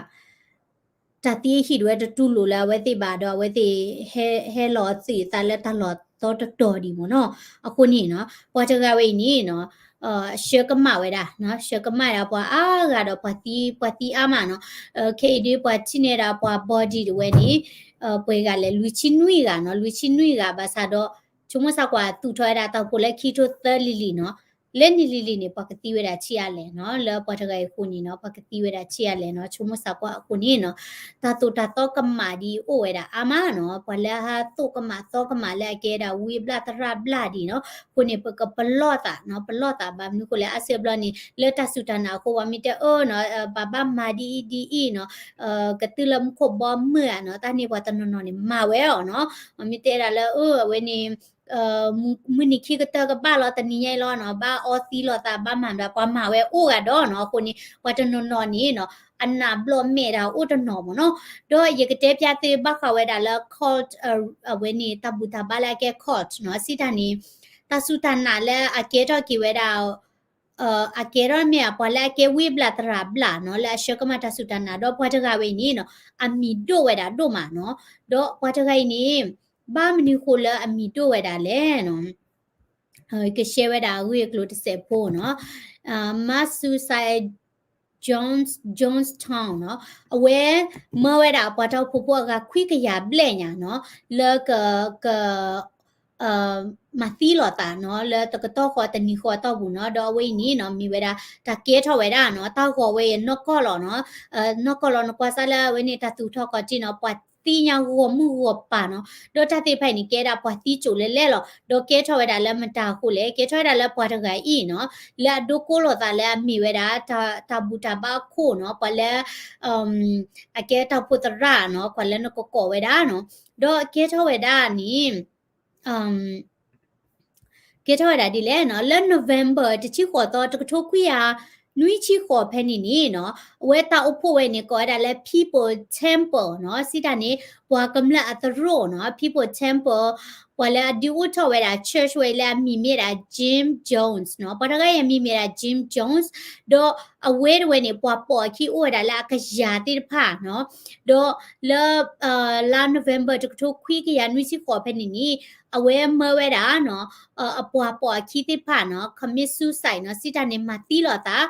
သံအဟံၣ်တဝဲတတူၢ်လိာ်လၢအဝဲသ့ၣ်ဘၣ်ဒီး အဝဲသ့ၣ်ဟဲ ဟဲလီၤသုးအသးလၢတၢ်လီၢ်သီတတီၤဒံးမ့ၢ်နီၤ, အဃိန့ၣ်နီၤ, ပှၤတဂၤဝဲအံၤန့ၣ်နီၤ, ဆှၢကမၣ်ဝဲဒၣ်, ဆှၢကမၣ်ဒၣ်ပှၤအါဂၤဒီးပှၤသံ ပှၤသံအါမးနီၤ, ခဲအံၤဒ်ပှၤထံၣ်န့ၢ်ဒၣ်ပှၤ body တဝဲန့ၣ် ပှဲၤဂၤလဲၣ် လွံၢ်ဆံနွံဂၤနီၤ, လွံၢ်ဆံနွံဂၤ ဘၣ်ဆၣ်ဒီး ဆိကမိၣ်စၢ်ကွၢ်သူၣ်ထီၣ်ဝဲဒၣ်တၢ်အိၣ်ဖှိၣ်လၢခံထိသၢလံၤလံၤနီၤ, လၢနံၣ်လံၤလံၤန့ၣ် ပှၤကသံဝဲဒၣ်ဆံးအါလဲၣ်နီၤ, လၢပှၤတဂၤအံၤအဃိန့ၣ်နီၤ ပှၤကသံဝဲဒၣ်ဆံးအါလဲၣ်နီၤ, ဆိကမိၣ်သးကွၢ်အဃိန့ၣ်နီၤ, တၢ်သိၣ်တၢ်သီကမၣ်ဒ်အံၤအိၣ်ဝဲဒၣ်အါမးနီၤ, ပှၤလၢဟးသိၣ်ကမၣ်သီကမၣ်လၢအကဲဒၣ်ဝံအဘျၣ်သရၣ်ဘျၣ်ဒ်နီၤ, အဃိန့ၣ် ပကပလီၢ်သးနီၤ, ပလီၢ်သးဘၣ်မနုၤအဃိလဲၣ်, အါစုအဘျီန့ၣ် လၢတၢ်စူၢ်တၢ်နာ်အဃိ ပှၤမ့ၢ်တဲအၢနီၤ, ပှၤဘၣ်မၤဒ်အံၤဒ်အံၤနီၤ, ကတုၤလၢမူခိၣ်ဘီမုၢ်ဧါနီၤ, တၢ်န့ၣ်ပှၤတနီၤနီၤန့ၣ် မၤဝဲအီၤနီၤ, မ့ၢ်တဲဒၣ်လၢ အၢ အဝဲန့ၣ် မုၢ်နံၤခံကတၢၢ်ကဘၣ်လီၤတနံၤညါအံၤလီၤနီၤ, ဘၣ်အီသံလိာ်သး ဘၣ်မၤမတၤ ပှၤမၤဝဲအိၣ်ဂၤဒီးနီၤ, အဃိန့ၣ် ပှၤတနီၤနီၤန့ၣ်နီၤ အနးဘျီၣ်မဲာ်တၢ်အိၣ်တနီၤမ့ၢ်နီၤ, ဒီးယကတဲဖျါသုဘၣ်ဃးဝဲဒၣ်လၢ cult အဝဲန့ၣ် တၢ်ဘူၣ်တၢ်ဘါလၢအကဲ cult နီၤ, စံးတၢ်န့ၣ် တၢ်စူၢ်တၢ်နာ်လၢအကဲထီၣ်က့ၤဝဲဒၣ် အကဲထီၣ်မ့ၢ်ဧါ ပှၤလၢအကဲဝံအဘျၣ်သရၣ်ဘျၣ်နီၤ, လၢအဆှၢကမၣ်တၢ်စူၢ်တၢ်နာ် ဒီးပှၤတဂၤဝဲအံၤန့ၣ်နီၤ အမံၤဒိၣ်ဝဲဒၣ်ဒိၣ်မးနီၤ, ဒီးပှၤတဂၤအံၤန့ၣ် ဘၣ်မနုၤဃိလၢအမံၤဒိၣ်ဝဲဒၣ်လဲၣ်နီၤ, ကရှဲဝဲဒၣ်အဂ့ၢ်အကျိၤတစဲးဖိနီၤ, Mass Suicide Jones, Jonestown နီၤ, အဝဲမၢဝဲဒၣ်ပှၤတၢ်အိၣ်ဖှိၣ်ဖိအဂၤခွံကယၤဘျဲၣ်ညါနီၤ, လၢက က မၤသံလိာ်သးနီၤ, လၢတကတီၢ်ဃီတနံၤဃီအတီၢ်ပူၤနီၤ, ဒီးအဝဲအံၤန့ၣ်နီၤ မ့ၢ်ဝဲဒၣ် တၢ်ကဲထီၣ်ဝဲဒၣ်နီၤ, တၢ်ဂီၤဝဲအံၤနီၢ်ကီၢ်လီၤနီၤ, နီၢ်ကီၢ်လီၤ နကွၢ်စၢ်လၢအဝဲန့ၣ် တၢ်သူၣ်ထီၣ်ခီၣ်ထံးနီၤ, ပှၤသံညါဂီၤမုၢ်ဂီၤပၤနီၤ, ဒီးတၢ်သ့ၣ်တဖၣ်အံၤန့ၣ် ကဲဒၣ်ပှၤသံစိၤလဲၣ်လဲၣ်လီၤ, ဒီးကဲထီၣ်ဝဲဒၣ်လၢမတၤအဃိလဲၣ်, ကဲထီၣ်ဝဲဒၣ်လၢပှၤတဂၤအံၤနီၤ, လၢအဒိကိးလိာ်သးလၢအမ့ၢ်ဝဲဒၣ် တၢ်ဘူၣ်တၢ်ဘါအခိၣ်နီၤ, ပှၤလၢ အကဲတၢ်အိၣ်ဖှိၣ်သရၣ်နီၤ, ပှၤလၢနကကိးဝဲဒၣ်နီၤ, ဒီးကဲထီၣ်ဝဲဒၣ်န့ၣ် ကဲထီၣ်ဝဲဒၣ်ဒ်လဲၣ်နီၤ, လၢ November တဆံဃိးသီ တကထိခွံကယၤနွံဆံဃိးဖဲန့ၣ်န့ၣ်နီၤ, အဝဲတၢ်အိၣ်ဖှိၣ်ဝဲန့ၣ် ကိးဝဲဒၣ်လၢ People Temple နီၤ, စံးတၢ်န့ၣ် ပှၤကမျၢၢ်အသရိာ်နီၤ, People Temple ပှၤလၢအဒုးအိၣ်ထီၣ်ဝဲဒၣ် church ဝဲလၢအမံၤမ့ၢ်ဒၣ် Jim Jones နီၤ, ပှၤတဂၤအံၤအမံၤမ့ၢ်ဒၣ် Jim Jones, ဒီးအဝဲတဝဲန့ၣ် ပှၤပိာ်အခံအိၣ်ဝဲဒၣ်လၢအကယၤသ့ၣ်တဖၣ်နီၤ, ဒီးလၢ လါ November တကထိခွံကယၤနွံဆံဃိးဖဲန့ၣ်န့ၣ် အဝဲမၢဝဲဒၣ်နီၤ, အပှၤပိာ်အခံသ့ၣ်တဖၣ်နီၤ commit suicide နီၤ, စံးတၢ်န့ၣ် မၤသံလိာ်သး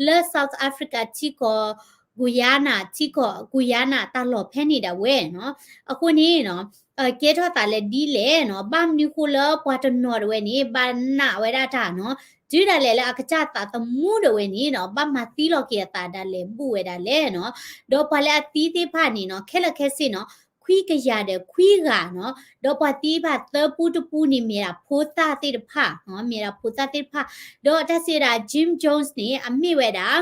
လၢ South Africa ထံကီၢ် Guyana ထံကီၢ် Guyana တၢ်လီၢ်ဖဲန့ၣ်ဒၣ်ဝဲနီၤ, အဃိန့ၣ်နီၤ ကဲထီၣ်သးလၢဒ်လဲၣ်နီၤ, ဘၣ်မနုၤဃိလၢပှၤတနီၤတဝဲန့ၣ် ဘၣ်နာ်ဝဲဒၣ်တၢ်နီၤ, တုၤဒၣ်လဲာ်လၢအကစၢ်သးသမူတဝဲန့ၣ်နီၤ ဘၣ်မၤသံလီၤက့ၤအသးဒၣ်လဲာ်ဘူးဝဲဒၣ်လဲၣ်နီၤ, ဒီးပှၤလၢအသံသ့ၣ်တဖၣ်န့ၣ်နီၤ ခဲလၢာ်ခဲဆ့နီၤ ခွံကယၤဒီးခွံဂၤနီၤ, ဒီးပှၤသံတဖၣ်သၢပူတပူန့ၣ် မ့ၢ်ဒၣ်ဖိသၣ်သ့ၣ်တဖၣ်နီၤ, မ့ၢ်ဒၣ်ဖိသၣ်သ့ၣ်တဖၣ်, ဒီးတၢ်စံးဝဲဒၣ် Jim Jones န့ၣ် အမ့ၢ်ဝဲဒၣ်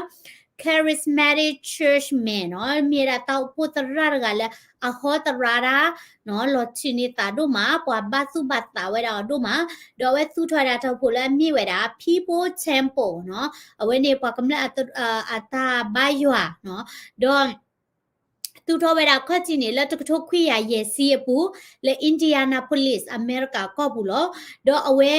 charismatic church man နီၤ, မ့ၢ်ဝဲဒၣ်တၢ်အိၣ်ဖှိၣ်သရၣ်တဂၤလၢအဟီသရၣ်တၢ်နီၤ, လီၤထုးန့ၢ်သးဒိၣ်မး, ပှၤဘၣ်သူၣ်ဘၣ်သးဝဲဒၣ်အီၤဒိၣ်မး, ဒီးအဝဲသူၣ်ထီၣ်ဝဲဒၣ်တၢ်အိၣ်ဖှိၣ်လၢအမ့ၢ်ဝဲဒၣ် People Temple နီၤ, အဝဲန့ၣ်ပှၤကမျၢၢ်အတၢ်ဘါယွၤနီၤ, ဒီး သူၣ်ထီၣ်ဝဲဒၣ်ခီၣ်ထံးန့ၣ် လၢတကထိခွံကယၤယဲၢ်ဆံအပူၤ လၢ Indianapolis အမဲရကၤကီၢ်ပူၤလီၤ. ဒီးအဝဲ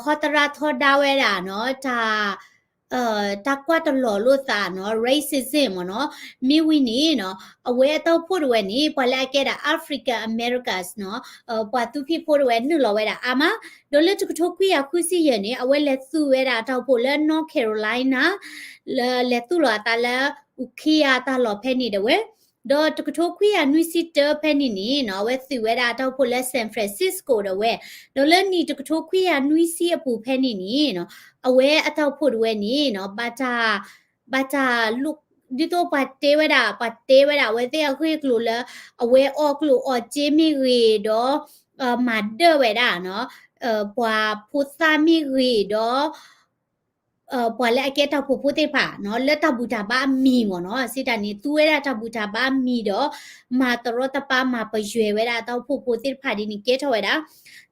ဟီသရၣ်ထီဒါဝဲဒၣ်နီၤ တၢ် တၢ်ကွၢ်တလီၤလိာ်သးနီၤ racism မ့ၢ်နီၤ, မ့ၢ်ဝံၤန့ၣ်နီၤ အဝဲအတၢ်အိၣ်ဖှိၣ်တဝဲန့ၣ် ပှၤလၢအကဲဒၣ် African Americans နီၤ ပှၤသူဖံးဖိတဝဲနုာ်လီၤဝဲဒၣ်အါမး, ဒီးလၢတကထိခွံကယၤဃုဆံယဲၢ်န့ၣ် အဝဲလဲၤသူဝဲဒၣ်အတၢ်အိၣ်ဖှိၣ်လၢ North Carolina လၢလဲၤသူၣ်လီၤအသးလၢ Ukiah တၢ်လီၢ်ဖဲန့ၣ်ဒၣ်ဝဲ, ဒီးတကထိခွံကယၤနွံဆံတၢဖဲန့ၣ်န့ၣ်နီၤ အဝဲသူဝဲဒၣ်အတၢ်အိၣ်ဖှိၣ်လၢ San Francisco ဒၣ်ဝဲ, ဒီးလၢနံၣ်တကထိခွံကယၤနွံဆံအပူၤဖဲန့ၣ်န့ၣ်နီၤ အဝဲအတၢ်အိၣ်ဖှိၣ်ဒၣ်ဝဲန့ၣ်နီၤ ဘၣ်တၢ် ဘၣ်တၢ်လိၣ် ဒ်သိးပှၤတဲဝဲဒၣ် ပှၤတဲဝဲဒၣ်အဝဲသ့ၣ်အဂ့ၢ်အကျိၤလၢ အဝဲအီၣ်ကျိၣ်အီၣ်စ့မ့ၢ်ဂ့ၤဒီး မၤဒၢၣ်ဝဲဒၣ်နီၤ ပှၤဖိသၣ်မ့ၢ်ဂ့ၤဒီး ပှၤလၢအကဲတၢ်အိၣ်ဖှိၣ်ဖိသ့ၣ်တဖၣ်နီၤ လၢတၢ်ဘူၣ်တၢ်ဘါအမံၤမ့ၢ်နီၤ စံးတၢ်န့ၣ် သူဝဲဒၣ်တၢ်ဘူၣ်တၢ်ဘါအမံၤဒီး မၤတရီတပါမၤပယွဲဝဲဒၣ်တၢ်အိၣ်ဖှိၣ်ဖိသ့ၣ်တဖၣ်ဒ်န့ၣ်ကဲထီၣ်ဝဲဒၣ်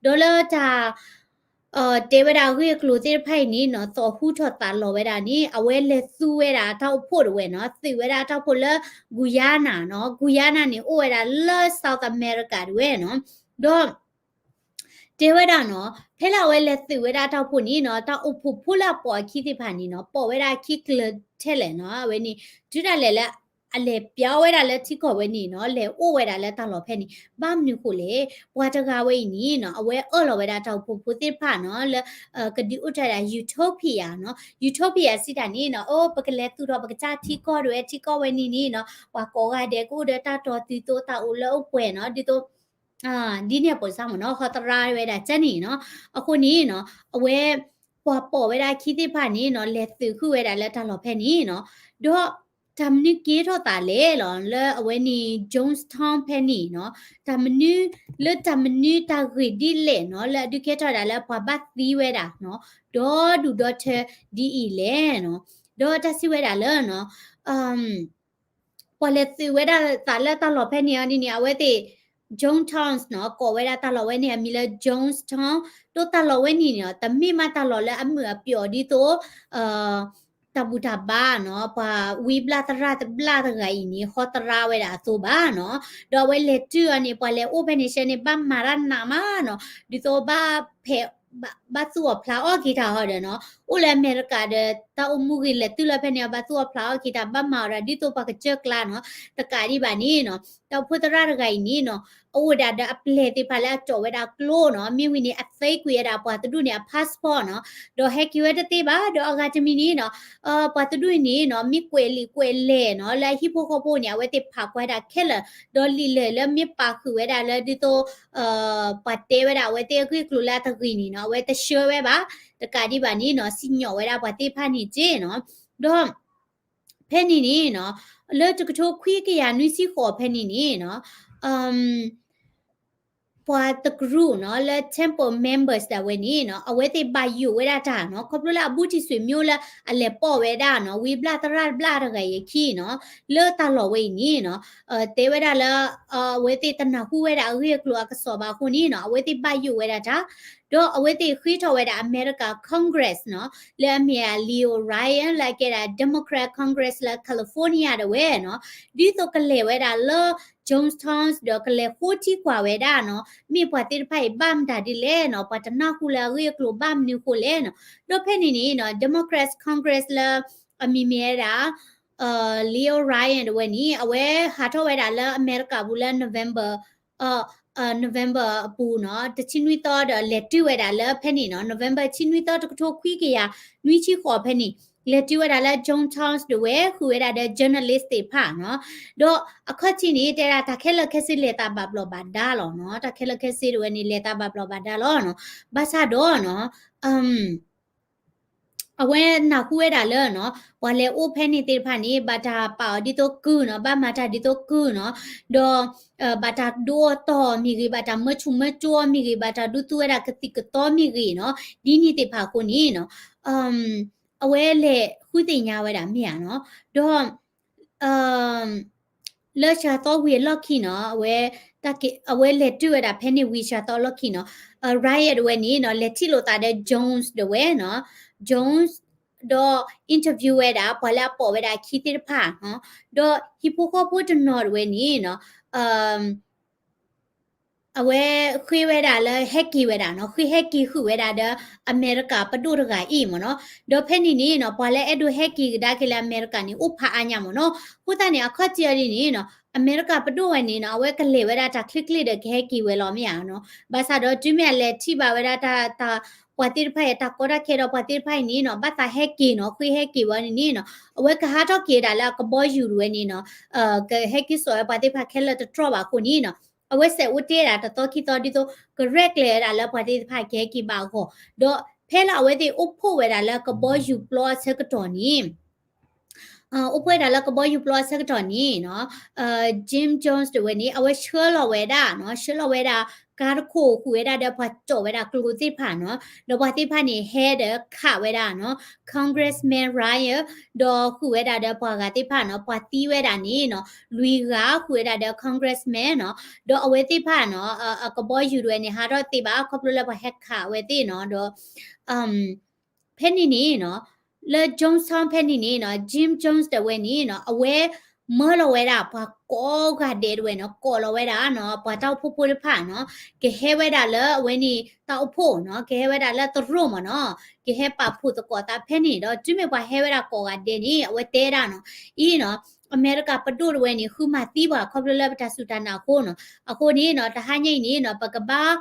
ဒီးလၢတၢ် တဲဝဲဒၣ်အဂ့ၢ်အကျိၤသ့ၣ်တဖၣ်အံၤန့ၣ်နီၤ သိးဟူထီၣ်သးလီၤဝဲဒၣ်န့ၣ် အဝဲလဲၤသူဝဲဒၣ်အတၢ်အိၣ်ဖှိၣ်ဒၣ်ဝဲနီၤ သူဝဲဒၣ်အတၢ်အိၣ်ဖှိၣ်လၢ Guyana နီၤ Guyana န့ၣ် အိၣ်ဝဲဒၣ်လၢ South America ဒၣ်ဝဲနီၤ ဒီး တဲဝဲဒၣ်နီၤ ဖဲလၢအဝဲလဲၤသူဝဲဒၣ်အတၢ်အိၣ်ဖှိၣ်န့ၣ်နီၤ တၢ်အိၣ်ဖှိၣ်ဖိလၢအပိာ်အခံသ့ၣ်တဖၣ်န့ၣ်နီၤ ပိာ်ဝဲဒၣ်အခံကျၢၤထဲလဲၣ်နီၤ အဝဲန့ၣ် တုၤဒၣ်လဲာ်လၢ အလဲၤပျီဝဲဒၣ်လၢထံကီၢ်ဝဲန့ၣ်နီၤ လဲၤအိၣ်ဝဲဒၣ်လၢတၢ်လီၢ်ဖဲန့ၣ် ဘၣ်မနုၤဃိလဲၣ် ပှၤတဂၤဝဲအံၤန့ၣ်နီၤ အဝဲအၢၣ်လီၤဝဲဒၣ်တၢ်အိၣ်ဖှိၣ်ဖိသ့ၣ်တဖၣ်နီၤ လၢ ကဒုးအိၣ်ထီၣ်ဒၣ် utopia နီၤ utopia စံးတၢ်န့ၣ်နီၤ အိ ပကလဲၤသူၣ်ထီၣ်ပကစၢ်ထံကီၢ်ဒၣ်ဝဲ ထံကီၢ်ဝဲန့ၣ်န့ၣ်နီၤ ပှၤကိးဂၤဒဲးကအိၣ်ဒီးတၢ်တီသုသိတၢ်အိၣ်လၢအိၣ်ပှဲၤနီၤ ဒ်သိး ဒ်န့ၣ်အပၢ်စၢ်မ့ၢ်နီၤ ဟီသရၣ်ဝဲဒၣ်ကန့ၣ်နီၤ အဃိန့ၣ်နီၤ အဝဲ ပှၤပိာ်ဝဲဒၣ်အခံသ့ၣ်တဖၣ်န့ၣ်နီၤ လဲၤသုးဃုာ်ဝဲဒၣ်လၢတၢ်လီၢ်ဖဲန့ၣ်နီၤ, ဒီးတၢ်မနုၤကဲထီၣ်သးလဲၣ်လီၤ လၢအဝဲန့ၣ် Jonestown ဖဲန့ၣ်နီၤ, တၢ်မနုၤ လၢတၢ်မနုၤတၢ်ဂ့ၢ်ဒ်လဲၣ်နီၤ လၢအဒုးကဲထီၣ်ဝဲဒၣ်လၢပှၤဘၣ်သံဝဲဒၣ်နီၤ ဒီဒူၣ်ဒီထၢဒ်အံၤလဲၣ်နီၤ, ဒီးတၢ်စံးဝဲဒၣ်လၢနီၤ ပှၤလဲၤသုးဝဲဒၣ်သးလၢတၢ်လီၢ်ဖဲန့ၣ်အီၤဒ်န့ၣ် အဝဲသ့ၣ် Jonestown နီၤ ကိးဝဲဒၣ်တၢ်လီၢ်ဝဲန့ၣ် အမံၤလၢ Jonestown, ဒီးတၢ်လီၢ်ဝဲန့ၣ်နီၤ တမ့ၢ်မးတၢ်လီၢ်လၢအမုာ်အပျီၢ်ဒ်သိး တၢ်ဘူၣ်တၢ်ဘါနီၤ ပှၤဝံဘျၣ်သရၣ်တဘျၣ်တဂၤအံၤန့ၣ် ဟီတရါဝဲဒၣ်အသိးဘၣ်နီၤ, ဒီးအဝဲလဲၤတုၤအီၤန့ၣ် ပှၤလဲၤအိၣ်ဖဲန့ၣ်ဆဲန့ၣ် ဘၣ်မၤတၢ်နးမးနီၤ, ဒ်သိးဘၣ်ဖဲး ဘၣ်သူၣ်အီၣ်ဖျးအီၣ်က့ၤတၢ်ဟီဒီးနီၤ, အိၣ်လၢအမဲရကၤဒီး တၢ်အိၣ်မူဂ့ၤလဲၤတုၤလၢဖဲန့ၣ် ဘၣ်သူၣ်အီၣ်ဖျးအီၣ်က့ၤတၢ် ဘၣ်မၤအီၤဒၣ်ဒ်သိးပှၤကစၢၢ်ကျါနီၤ, တကးဒံးဘၣ်န့ၣ်နီၤ တၢ်အိၣ်ဖှိၣ်သရၣ်တဂၤအံၤန့ၣ်နီၤ အအိၣ်ဝဲဒၣ်ဒီးအပျဲၢ်သ့ၣ်တဖၣ်လၢအကၠီာ်ဝဲဒၣ်ကျိနီၤ, မ့ၢ်ဝံၤန့ၣ် အသ့ကွံာ်ဝဲဒၣ်ပှၤတဒူၣ်န့ၣ် အ passport နီၤ, ဒီးဟဲက့ၤဝဲတသ့ဘၣ်, ဒီးအဂၤတမံၤန့ၣ်နီၤ ပှၤတဒူၣ်အံၤန့ၣ်နီၤ မ့ၢ်ကွဲးလံာ်ကွဲးလဲၢ်နီၤ လၢအဟံၣ်ဖိဃီဖိန့ၣ် အဝဲသ့ၣ်ဖးကွၢ်ဒၣ်ခဲလၢာ်, ဒီးလံာ်လဲၢ်လၢမ့ၢ်ပာ်ဃုာ်ဝဲဒၣ်လၢဒ်သိး ပှၤတဲဝဲဒၣ်အဝဲသ့ၣ်အဂ့ၢ်အကျိၤလၢအတဂ့ၤန့ၣ်နီၤ အဝဲတဆှၢဝဲဘၣ်, တကးဒံးဘၣ်န့ၣ်နီၤ စံၣ်ညီၣ်ဝဲဒၣ်ပှၤသ့ၣ်တဖၣ်န့ၣ်က့နီၤ, ဒီး ဖဲန့ၣ်န့ၣ်နီၤ လၢတကထိခွံကယၤနွံဆံဃိးဖဲန့ၣ်န့ၣ်နီၤ ပှၤတကရူၢ်နီၤ လၢ temple members ဒၣ်ဝဲန့ၣ်နီၤ အဝဲသ့ၣ်ဘၣ်ယိၣ်ဝဲဒၣ်တၢ်နီၤ ခီဖျိလၢအဘူးတံၢ်ဆွေမျိုးလၢအလဲၤပိာ်ဝဲဒၣ်နီၤ ဝံဘျၣ်သရၣ်တဘျၣ်တဂၤအံၤအခံနီၤ လၢတၢ်လီၢ်ဝဲအံၤန့ၣ်နီၤ တဲဝဲဒၣ်လၢ အဝဲသ့ၣ်တနၢ်ဟူဝဲဒၣ်အဂ့ၢ်အကျိၤအကစီၣ်ဘၣ်အဃိန့ၣ်နီၤ အဝဲသ့ၣ်ဘၣ်ယိၣ်ဝဲဒၣ်တၢ် ဒီးအဝဲသ့ၣ်ဃ့ထီၣ်ဝဲဒၣ် America Congress နီၤ လၢအမ့ၢ် Leo Ryan လၢအကဲဒၣ် Democrat Congress လၢ California ဒၣ်ဝဲနီၤ ဒ်သိးကလဲၤဝဲဒၣ်လၢ Jonestown ဒီးကလဲၤဃိထံကွၢ်ဝဲဒၣ်နီၤ မ့ၢ်ပှၤသ့ၣ်တဖၣ်အံၤဘၣ်မတၤဒ်လဲၣ်နီၤ ပှၤတနၢ်ဟူလၢအဂ့ၢ်အကျိၤဘၣ်မနုၤအဃိလဲၣ်နီၤ ဒီးဖဲန့ၣ်န့ၣ်နီၤ Democrats Congress လၢ အမံၤမ့ၢ်ဝဲဒၣ် Leo Ryan ဒၣ်ဝဲန့ၣ် အဝဲဟးထီၣ်ဝဲဒၣ်လၢအမဲရကၤပူၤလၢ November November အပူၤနီၤ တဆံနွံသီဒီးလဲၤတုၤဝဲဒၣ်လၢဖဲန့ၣ်နီၤ November ဆံနွံသီတကထိခွံကယၤနွံဆံဃိးဖဲန့ၣ် လဲၤတုၤဝဲဒၣ်လၢ Jonestown ဒၣ်ဝဲ ဃုာ်ဝဲဒၣ်ဒီး journalist သ့ၣ်တဖၣ်နီၤ ဒီးအခီၣ်ထံးန့ၣ် တဲဒၣ်တၢ်ခဲလၢာ်ခဲဆ့လဲၤသးဘၣ်ဘျီးဘၣ်ဒါလီၤနီၤ တၢ်ခဲလၢာ်ခဲဆ့ဒၣ်ဝဲန့ၣ် လဲၤသးဘၣ်ဘျီးဘၣ်ဒါလီၤနီၤ ဘၣ်ဆၣ်ဒီးနီၤ အဝဲနၢ်ဟူဝဲဒၣ်လၢနီၤ ပှၤလဲၤအိၣ်ဖဲန့ၣ်သ့ၣ်တဖၣ်န့ၣ် ဘၣ်တၢ်ပာ်အီၤဒ်သိးကုၢ်နီၤ ဘၣ်မၤတၢ်ဒ်သိးကုၢ်နီၤ ဒီး ဘၣ်တၢ်ဒိအီၤတီၢ်မ့ၢ်ဂ့ၤ ဘၣ်တၢ်မၢဆူၣ်မၢကၠိအီၤမ့ၢ်ဂ့ၤ ဘၣ်တၢ်ဒုးသူဝဲဒၣ်ကသံၣ်ကသီမ့ၢ်ဂ့ၤနီၤ ဒ်န့ၣ်သ့ၣ်တဖၣ်အဃိန့ၣ်နီၤ အဝဲလဲၤဃုသ့ၣ်ညါဝဲဒၣ်မ့ၢ်ဧါနီၤ ဒီး လၢစှၤသီဝံၤအလီၢ်ခံနီၤ အဝဲ အဝဲလဲၤတုၤဝဲဒၣ်ဖဲန့ၣ်ဝံၤစှၤသီအလီၢ်ခံနီၤ Ryan ဒၣ်ဝဲန့ၣ်နီၤ လဲၤထံၣ်လိာ်သးဒီး Jones ဒၣ်ဝဲနီၤ Jones ဒီး interview ဝဲဒၣ် ပှၤလၢအပိာ်ဝဲဒၣ်အခံသ့ၣ်တဖၣ်နီၤ ဒီးဟံၣ်ဖိဃီဖိတနီၤဒၣ်ဝဲန့ၣ်နီၤ အဝဲဃ့ဝဲဒၣ်လၢဟဲက့ၤဝဲဒၣ်နီၤ ဃ့ဟဲက့ၤဃုာ်ဝဲဒၣ်ဒီး အမဲရကၤပဒိၣ်တဂၤအံၤမ့ၢ်နီၤ ဒီးဖဲန့ၣ်န့ၣ်နီၤ ပှၤလၢအဲၣ်ဒိးဟဲက့ၤကဒါက့ၤလၢအမဲရကၤန့ၣ် အိၣ်ဖးအါညါမ့ၢ်နီၤ အဃိသတးန့ၣ် အခီၣ်ထံးအီၤဒ်န့ၣ်နီၤ အမဲရကၤပဒိၣ်ဝဲန့ၣ်နီၤ အဝဲကလဲၤဝဲဒၣ်တၢ်ချ့ချ့ဒီးကဟဲက့ၤဝဲလီၤမ့ၢ်ဧါနီၤ ဘၣ်ဆၣ်ဒီးတုၤမ့ၢ်အလဲၤထံၣ်ဘၣ်ဝဲဒၣ်တၢ် တၢ် ပှၤသ့ၣ်တဖၣ်အံၤတၢ်ကီတၢ်ခဲဒီးပှၤသ့ၣ်တဖၣ်အံၤန့ၣ်နီၤ ဘၣ်သးဟဲက့ၤနီၤ ဃ့ဟဲက့ၤဝဲန့ၣ်နီၤ အဝဲကဟးထီၣ်က့ၤဒၣ်လၢအကဘီယူၤဒၣ်ဝဲန့ၣ်နီၤ ကဟဲက့ၤစိာ်ဝဲပှၤသ့ၣ်တဖၣ်ခဲလၢာ်တတြီၢ်ဘၣ်အဃိန့ၣ်နီၤ အဝဲစဲးအိၣ်တ့ၢ်ဒၣ်တသီခံသီဒ်သိး ကရဲၣ်ကျဲၤဝဲဒၣ်လၢပှၤသ့ၣ်တဖၣ်ကဟဲက့ၤဘၣ်အဂီၢ် ဒီးဖဲလၢအဝဲသ့ၣ်အိၣ်ဖှိၣ်ဝဲဒၣ်လၢကဘီယူၤပျီအဆၢကတီၢ်န့ၣ် အိၣ်ဖှိၣ်ဝဲဒၣ်လၢကဘီယူၤပျီအဆၢကတီၢ်န့ၣ်နီၤ Jim Jones တဝဲန့ၣ် အဝဲဆှၢလီၤဝဲဒၣ်နီၤ ဆှၢလီၤဝဲဒၣ် ကါတခိၣ်ဃုာ်ဝဲဒၣ်ဒီးပှၤကၠီၣ်ဝဲဒၣ်ကျိသ့ၣ်တဖၣ်နီၤ ဒီးပှၤသ့ၣ်တဖၣ်န့ၣ် ဟဲဒီးခးဝဲဒၣ်နီၤ Congressman Ryan ဒီးဃုာ်ဝဲဒၣ်ဒီးပှၤဂၤသ့ၣ်တဖၣ်နီၤ ပှၤသံဝဲဒၣ်န့ၣ်နီၤ လွံၢ်ဂၤဃုာ်ဝဲဒၣ်ဒီး Congressman နီၤ ဒီးအဝဲသ့ၣ်တဖၣ်နီၤ အကဘီယူၤတဝဲန့ၣ် ဟးထီၣ်သ့ဘၣ် ခီဖျိလၢပှၤဟဲခးဝဲသ့ၣ်နီၤ ဒီး ဖဲန့ၣ်န့ၣ်နီၤ လၢ Jonestown ဖဲန့ၣ်န့ၣ်နီၤ Jim Jones တဝဲန့ၣ်နီၤ အဝဲမၢလီၤဝဲဒၣ်ပှၤကိးဂၤဒဲးတဝဲနီၤ ကိးလီၤဝဲဒၣ်နီၤ ပှၤတၢ်အိၣ်ဖှိၣ်ဖိတဖၣ်နီၤ ကဟဲဝဲဒၣ်လၢအဝဲန့ၣ်တၢ်အိၣ်ဖှိၣ်နီၤ ကဟဲဝဲဒၣ်လၢသရိာ်မ့ၢ်နီၤ ကဟဲပာ်ဖှိၣ်သကိးသးဖဲန့ၣ်ဒီး တုၤမ့ၢ်ပှၤဟဲဝဲဒၣ်ကိးဂၤဒဲးန့ၣ် အဝဲတဲဒၣ်နီၤ အံၤနီၤ အမဲရကၤပဒိၣ်တဝဲန့ၣ် ဃုမၤသံပှၤခီဖျိလၢပတၢ်စူၢ်တၢ်နာ်အဃိနီၤ အဃိန့ၣ်နီၤ တဟါညါအံၤန့ၣ်နီၤ ပကဘၣ်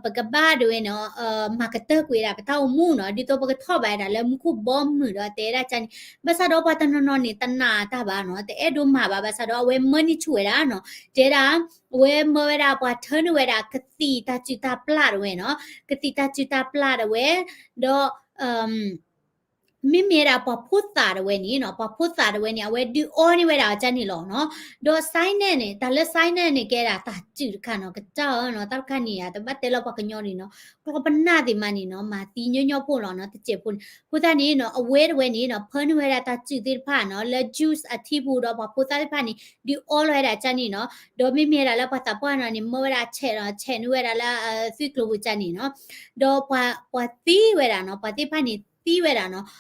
ပကဘၣ်ဒၣ်ဝဲနီၤ မၤကတၢၢ်ကွံာ်ဒၣ်ပတၢ်အိၣ်မူနီၤ ဒ်သိးပကထီၣ်ဘၣ်ဒၣ်လၢမူခိၣ်ဘီမုၢ်ဒီးတဲဒၣ်ကန့ၣ် ဘၣ်ဆၣ်ဒီးပှၤတနီၤနီၤန့ၣ် တနာ်တၢ်ဘၣ်နီၤ တအဲၣ်ဒိးမၤဘၣ် ဘၣ်ဆၣ်ဒီးအဝဲမၢန့ၢ်ဆူၣ်ဝဲဒၣ်နီၤ တဲဒၣ် အဝဲမၢဝဲဒၣ်ပှၤထၢနုာ်ဝဲဒၣ်ကသံၣ်တၢ်စုၣ်တၢ်ပျၢ်တဝဲနီၤ ကသံၣ်တၢ်စုၣ်တၢ်ပျၢ်တဝဲ ဒီး မ့မ့ၢ်ဝဲဒၣ်ပှၤဖိသၣ်တဝဲန့ၣ်နီၤ, ပှၤဖိသၣ်တဝဲန့ၣ် အဝဲဒုးအီန့ၢ်ဝဲဒၣ်အီၤကန့ၣ်လီၤနီၤ. ဒီး cyanide န့ၣ် တၢ်လၢ cyanide န့ၣ် ကဲဒၣ်တၢ်စုၣ်တခါနီၤ, ကတၢၢ်နီၤ, တၢ်တခါန့ၣ် တဘၣ်တဲလၢပှၤကညီဒံးနီၤ, ကျီပနၢ်သ့ၣ်မးန့ၣ်နီၤ, မၤသံညီညီဖိလီၤနီၤ, တစဲးဖိန့ၣ်. အဃိသတးန့ၣ်နီၤ အဝဲတဝဲန့ၣ်နီၤ ဖၢနုာ်ဝဲဒၣ်တၢ်စုၣ်သ့ၣ်တဖၣ်နီၤ လၢ juice အထံပူၤဒီးပှၤဖိသၣ်သ့ၣ်တဖၣ်န့ၣ် ဒုးအီလီၤဝဲဒၣ်ကန့ၣ်နီၤ. ဒီးမ့မ့ၢ်ဝဲဒၣ်လၢပှၤသးပှၢ်နီၤန့ၣ် မၢဝဲဒၣ်ဆဲးနီၤ, ဆဲးနုာ်ဝဲဒၣ်လၢ သွံၣ်ကျိၤပူၤကန့ၣ်နီၤ. ဒီးပှၤ ပှၤသံဝဲဒၣ်နီၤ, ပှၤသ့ၣ်တဖၣ်န့ၣ်သံဝဲဒၣ်နီၤ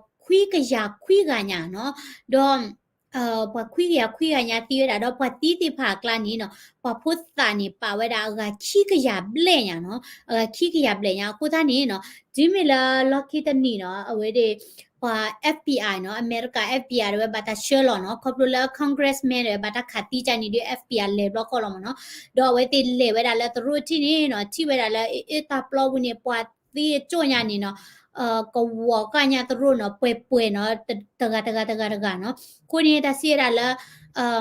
ခွံကယၤခွံဂၤညါနီၤ. ဒီး ပှၤခွံကယၤခွံဂၤညါသံဝဲဒၣ်, ဒီးပှၤသံသ့ၣ်တဖၣ်အကျါန့ၣ်နီၤ ပှၤဖိသၣ်န့ၣ် ပာ်ဝဲဒၣ်အဂၤခံကယၤဘျဲၣ်ညါနီၤ, အဂၤခံကယၤဘျဲၣ်ညါ. အဃိသတးန့ၣ်နီၤ တုၤမ့ၢ်လၢလီၢ်ခံတနံၤနီၤ အဝဲဒၣ် ပှၤ FBI နီၤ, အမဲရကၤ FBI တဝဲဘၣ်တၢ်ဆှၢလီၤနီၤ, ခီဖျိလၢ congressman တဝဲဘၣ်တၢ်ခးသံကန့ၣ်ဒီး FBI လဲၤဘျီဃီလီၤမ့ၢ်နီၤ. ဒီးအဝဲသ့ၣ်လဲၤဝဲဒၣ်လၢသရိာ်ထံၣ်န့ၣ်နီၤ ထံၣ်ဝဲဒၣ်လၢအတၢ်ပျီပူၤန့ၣ် ပှၤသံအကၠိၣ်ညါန့ၣ်နီၤ ကဝီၤဃာ်ညါသရိာ်နီၤ ပှဲၤပှဲၤနီၤ တဂၤတဂၤတဂၤတဂၤနီၤ. အဃိန့ၣ် တၢ်စံးဝဲဒၣ်လၢ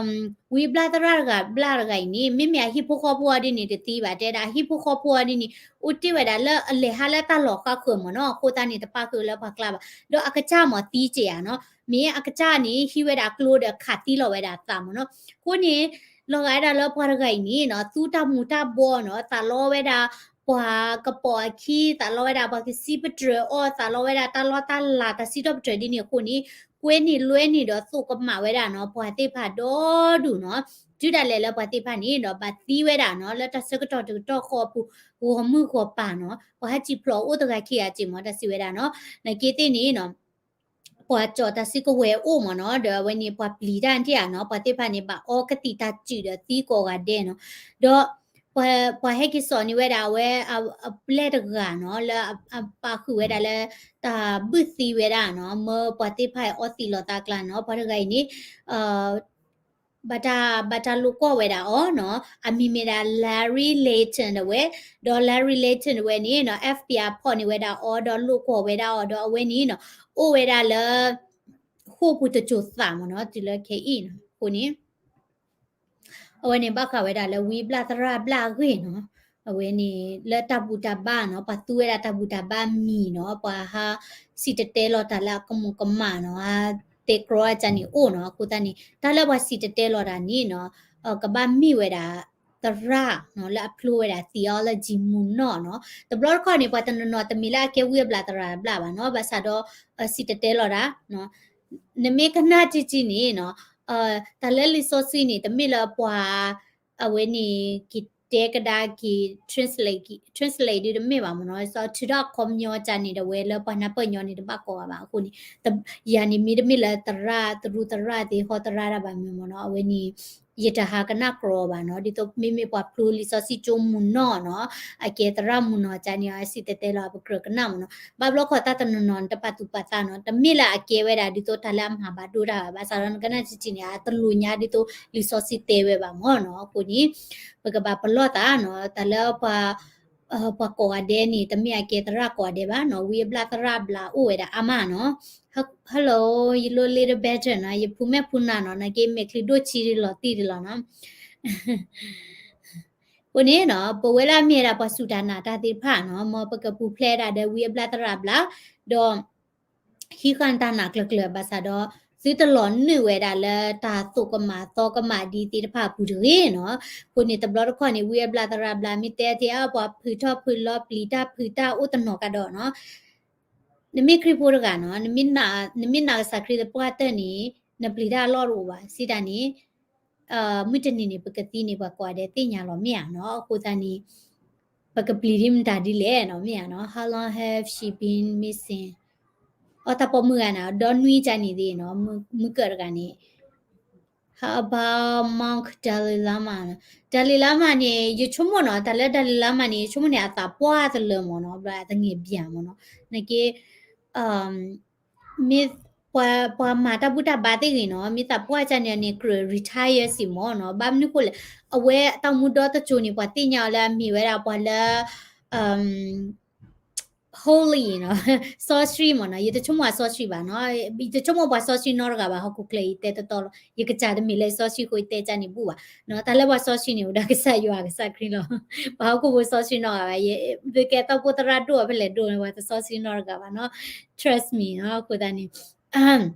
ဝံအဘျၣ်သရၣ်တဂၤဘျၣ်တဂၤအံၤန့ၣ် မ့မ့ၢ်အဟံၣ်ဖိဃီဖိအီၤဒ်န့ၣ်တသံဘၣ်, တဲဒၣ်အဟံၣ်ဖိဃီဖိအီၤဒ်န့ၣ် အိၣ်တ့ၢ်ဝဲဒၣ်လၢအလဲၤဟးလၢတၢ်လီၤဃါဃၢၤမ့ၢ်နီၤ, အဃိသတးန့ၣ် တပၣ်ဃုာ်လၢပှၤကျါဘၣ်. ဒီးအကစၢ်မ့ၢ်သံက့ၤဧါနီၤ, မ့ၢ်အကစၢ်န့ၣ် ဟံးဝဲဒၣ်ကျိဒီးခးသံလီၤဝဲဒၣ်အသးမ့ၢ်နီၤ. အဃိန့ၣ် လီၤဂာ်ဝဲဒၣ်လၢပှၤတဂၤအံၤန့ၣ်နီၤ သူတၢ်မူၤတၢ်ဘှီးနီၤ, သးလီဝဲဒၣ် ပှၤကပိာ်အခံ, သးလီဝဲဒၣ်ပှၤကစံးပတြၢၤအီၤ, သးလီဝဲဒၣ်တၢ်လီၢ်တၢ်လၤတၢ်စံးထီၣ်ပတြၢၤဒ်န့ၣ်အဃိန့ၣ် ကွဲန့ၢ်လွဲန့ၢ်ဒီးသိၣ်ကမၣ်ဝဲဒၣ်နီၤ ပှၤသ့ၣ်တဖၣ်ဒီဒူၣ်နီၤ. တုၤဒၣ်လဲာ်လၢပှၤသ့ၣ်တဖၣ်န့ၣ်ဒီး ဘၣ်သံဝဲဒၣ်နီၤ လၢတၢ်ဆၢကတီၢ်တကတီၢ်ဃီအပူၤ ဂီၤမုၢ်ဂီၤပၤနီၤ, ပှၤဟဲစံၣ်ဖျိးအိၣ်တဂၤခံဂၤက့ၤမ့ၢ် တၢ်စံးဝဲဒၣ်နီၤ. နာ်က့သ့ၣ်န့ၣ်နီၤ ပှၤကၠီၣ်တၢ်စုကဝဲၤအိၣ်မ့ၢ်နီၤ, ဒီးအဝဲန့ၣ် ပှၤပျံၤတၢ်တ့ၢ်ဧါနီၤ, ပှၤသ့ၣ်တဖၣ်န့ၣ် ဘၣ်အီကသံၣ်တၢ်စုၣ်ဒီးသံကိးဂၤဒဲးနီၤ. ဒီး ပှၤဟဲက့ၤစိာ်န့ၢ်ဝဲဒၣ်အဝဲ အပျဲၢ်တဂၤနီၤ လၢအပာ်ဃုာ်ဝဲဒၣ်လၢ တၢ်ဘုၣ်သံဝဲဒၣ်နီၤ, မၢပှၤသ့ၣ်တဖၣ်အံၤအီသံးလီၤသးအကျါနီၤ, ပှၤတဂၤအံၤန့ၣ် ဘၣ်တၢ် ဘၣ်တၢ်လိာ်ကွီၢ်ဝဲဒၣ်အီၤနီၤ, အမံၤမ့ၢ်ဒၣ် Larry Layton တဝဲ, ဒီး Larry Layton တဝဲန့ၣ်နီၤ FBI ဖီၣ်န့ၢ်ဝဲဒၣ်အီၤ ဒီးလိာ်ကွီၢ်ဝဲဒၣ်အီၤ ဒီးအဝဲန့ၣ်နီၤ အိၣ်ဝဲဒၣ်လၢ ဃိာ်ပူၤတစိၤသးမ့ၢ်နီၤ တုၤလၢခဲအံၤနီၤ, အဃိန့ၣ် အဝဲန့ၣ်ဘၣ်ဃးဝဲဒၣ်လၢဝံအဘျၣ်သရၣ်ဘျၣ်အဂ့ၢ်နီၤ, အဝဲန့ၣ်လၢတၢ်ဘူၣ်တၢ်ဘါနီၤ, ပှၤသူဝဲဒၣ်တၢ်ဘူၣ်တၢ်ဘါမံၤနီၤ, ပှၤဟးစံၣ်တဲၤတဲလီၤတၢ်လၢအကမူၤကမၣ်နီၤ, ဟးတဲကြီအကန့ၣ်အိၣ်နီၤ, အဃိသတးန့ၣ် တၢ်လၢပှၤစံၣ်တဲၤတဲလီၤတၢ်န့ၣ်နီၤ ကဘၣ်မ့ၢ်ဝဲဒၣ် သရၣ်နီၤ လၢအဖျိဝဲဒၣ် theology မုၢ်နီၢ်နီၤ, တဘျီတခီၣ်န့ၣ် ပှၤတနီၤနီၤတမ့ၢ်လၢအကဲဝံအဘျၣ်သရၣ်ဘျၣ်ဘၣ်နီၤ, ဘၣ်ဆၣ်ဒီး စံၣ်တဲၤတဲလီၤတၢ် နမ့ၢ်ကနၣ်ထံထံန့ၣ်နီၤ, တၢ်လၢလံာ်စီဆှံန့ၣ် တမ့ၢ်လၢပှၤ အဝဲန့ၣ် က့ၤတဲကဒါက့ၤ translate က့ၤ translate ဒုးတမ့ၢ်ဘၣ်မ့ၢ်နီၤ, ထုးထီၣ်အခီပညီကန့ၣ် တဝဲလၢပှၤနၢ်ပၢၢ်ညီန့ၣ် တဘၣ်ကိးဂၤဘၣ်အဃိန့ၣ်, ယၤန့ၣ်မ့တမ့ၢ်လၢသရၣ် သရူးသရၣ်သ့ၣ် ဟီသရၣ်တၢ်ဘၣ်မ့ၢ်မ့ၢ်နီၤ, အဝဲန့ၣ် ယတဟးကနၣ်ကြီဘၣ်နီၤ, ဒ်သိးမ့မ့ၢ်ပှၤဖျိလံာ်စီဆှံကၠိမုၢ်နီၢ်နီၤ, အကဲသရၣ်မုၢ်နီၢ်ကန့ၣ် အစံၣ်တဲၤတဲလီၤ ပကြၢးကနၣ်မ့ၢ်နီၤ, ဘၣ်ဘျီခီၣ်တၢ်တနီၤနီၤန့ၣ် တပာ်သူၣ်ပာ်သးနီၤ, တမ့ၢ်လၢအကဲဝဲဒၣ်ဒ်သိးတၢ်လၢအမၤဘၣ်ဒိတၢ်ဘၣ်, ဘၣ်ဆၣ်ဒီးနကနၣ်ထံထံန့ၣ် အတလိၣ်ညါဒ်သိးလံာ်စီဆှံတဲဝဲဘၣ်မ့ၢ်နီၤ, အဃိန့ၣ် ပကဘၣ်ပလီၢ်သးနီၤ, တၢ်လၢပှၤ ပှၤကိးဂၤဒဲးန့ၣ် တမ့ၢ်အကဲသရၣ်ကိးဂၤဒဲးဘၣ်နီၤ, ဝံအဘျၣ်သရၣ်ဘျၣ်အိၣ်ဝဲဒၣ်အါမးနီၤ, Hello, you look little better နီၤ, ယဖူမဲာ်ဖူနၤနီၤ, နာ်က့မဲာ်ချံဒိၣ်ဆံးလီၤတံၢ်တလီၤနီၤ, အဃိန့ၣ်နီၤ ပဝဲလၢအမ့ၢ်ဝဲဒၣ်ပှၤစူၢ်တၢ်နာ်တၢ်သ့ၣ်တဖၣ်နီၤ, မ်ပကပူၤဖျဲးဒၣ်ဒီးဝံအဘျၣ်သရၣ်ဘျၣ်, ဒီး ဟံးဃာ်တၢ်နာ်ကျၢၤကျၢၤဘၣ်ဆၣ်ဒီး သုတလီၤနုာ်ဝဲဒၣ်လၢတၢ်သိၣ်ကမၣ်သီကမၣ်ဒ်သ့ၣ်တဖၣ်အပူၤတဂ့ၤနီၤ, အဃိန့ၣ် တဘျီတခီၣ်န့ၣ် ဝံအဘျၣ်သရၣ်ဘျၣ်မ့ၢ်တဲတ့ၢ်အါ ပှၤဖုးထီၣ်ဖုးလီၤပျံၤတၢ်ဖုးတၢ်အိၣ်တနီၤကဒီးနီၤ, နမ့ၢ်ခရံာ်ဖိတဂၤနီၤ, နမ့ၢ်နာ်ကစၢ်ခရံာ်သပှၢ်တၢၢ်န့ၣ် နပျံၤတၢ်အလီၢ်တအိၣ်ဘၣ်, စံးတၢ်န့ၣ် မုၢ်တနံၤန့ၣ် ပကသံန့ၣ်ပှၤကိးဂၤဒဲးသ့ၣ်ညါလီၤမ့ၢ်ဧါနီၤ, အဃိသတးန့ၣ် ပကပျံၤဒ်မတၤဒ်လဲၣ်နီၤ မ့ၢ်ဧါနီၤ, How long have she been missing? အီ တၢ်ပိာ်မုၣ်ဂၤန့ၣ် ဒီနွံကန့ၣ်သ့ၣ်နီၤ, မုၢ်ကၢၢ်တဂၤန့ၣ် How about monk Dalai Lama? Dalai Lama န့ၣ် ယဆိကမိၣ်နီၤ, တၢ်လၢ Dalai Lama န့ၣ် ယဆိကမိၣ်န့ၣ် အသးပှၢ်တလၢမ့ၢ်နီၤ, ဘျီအသငယ်ဘၣ်မ့ၢ်နီၤ, နာ်က့ မ့ၢ်ပှၤမၤတၢ်ဘူၣ်တၢ်ဘါသ့ၣ်ဂ့ၤနီၤ, မ့ၢ်သးပှၢ်ကန့ၣ်န့ၣ် ကြၢး retire စ့ၢ်မ့ၢ်နီၤ, ဘၣ်မနုၤဃိလဲၣ်, အဝဲတၢ်မူဒီတစိၤန့ၣ် ပှၤသ့ၣ်ညါအီၤလၢအမ့ၢ်ဝဲဒၣ်ပှၤလၢ holy နီၤ, စီဆှံမ့ၢ်နီၤ, ယတဆိကမိၣ်အစီဆှံဘၣ်နီၤ, ယတဆိကမိၣ်ပှၤစီဆှံနီတဂၤဘၣ် ဟီၣ်ခိၣ်ချၢအံၤ တဲတီတီလီၤ, ယကစၢ်တမ့ၢ်လၢစီဆှံအဃိ ယတဲကၢ်န့ၣ်ဘူၣ်ဘၣ်နီၤ, တၢ်လၢပှၤစီဆှံန့ၣ် အိၣ်ဒီးကစၢ်ယွၤကစၢ်ခရံာ်လီၤ, ပှၤဟီၣ်ခိၣ်ဖိစီဆှံနီတဂၤဘၣ်, ယကဲသီဖိသရၣ်ဒိၣ်အဖဲလဲၣ်ဒိၣ်န့ၣ် ပှၤတစီဆှံနီတဂၤဘၣ်နီၤ, trust me နီၤ, အဃိသတးန့ၣ်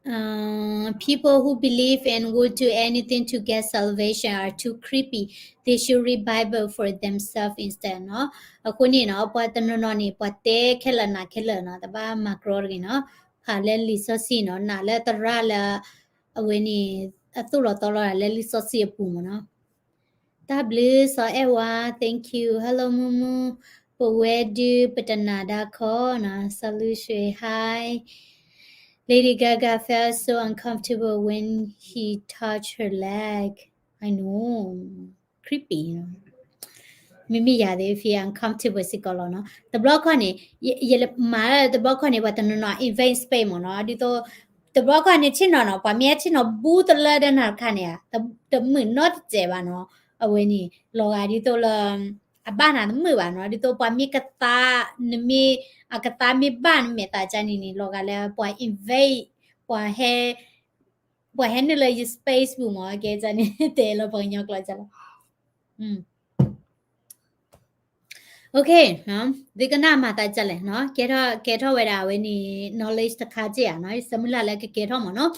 Um, people who believe and will do anything to get salvation are too creepy. They should read Bible for themselves instead နီၤ. အဃိန့ၣ်နီၤ ပှၤတနီၤနီၤန့ၣ် ပှၤတဲခဲလၢာ်နာ်ခဲလၢာ်နီၤ, တဘၣ်မၤကြီတဂ့ၤနီၤ. ဖးလၢလံာ်စီဆှံနီၤ, နာ်လၢသရၣ်လၢ အဝဲန့ၣ်အသိၣ်လီၤသီလီၤလၢလံာ်စီဆှံအပူၤမ့ၢ်နီၤ. တၢ်ဘျုးစီၤအဲၣ်ဝါ thank you. Hello မုၢ်မုၢ်, ပဝဲဒုးပတနာ်ဒါခီနီၤ, စၢလူရွှ့ hi. Lady Gaga felt so uncomfortable when he touched her leg. I know. Creepy. မ့မ့ၢ်ယၤသ့ၣ် feel uncomfortable စ့ၢ်ကီးလီၤနီၤ. တဘျီခီန့ၣ် ယမၤတဘျီခီန့ၣ် ပှၤတနီၤနီၤ invade space မ့ၢ်နီၤ, ဒ်သိး တဘျီခီန့ၣ် ဆ့ၣ်နီၤနီၤ ပှၤမ့ၢ်ဆ့ၣ်နီၤဘူးတလၢဒီးနၤတခါန့ၣ် တမုာ်နီတစဲးဘၣ်နီၤ. အဝဲန့ၣ် လီၤဂာ်ဒ်သိးလၢ အဘၣ်နၤတမုာ်ဘၣ်နီၤ, ဒ်သိးပှၤမ့ၢ်ကသါ နမ့ၢ် အကသါမ့ၢ်ဘၣ်နမဲာ်သးကန့ၣ်န့ၣ် လီၤဂာ်လၢပှၤ invade ပှၤဟဲ ပှၤဟဲနုာ်လၢယ space ပူၤမ့ၢ် ကဲန့ၣ် တဲလီၤပှၤကညီကျိာ်လီၤ. Okay, သုကနၣ်မၤသးဒ်လဲၣ်နီၤ, ကဲထီၣ်ဝဲဒၣ်အဝဲန့ၣ် knowledge တခါက့ၢ်ဧါနီၤ, ယဆၢမုၢ်လၢ်လၢကကဲထီၣ်မ့ၢ်နီၤ.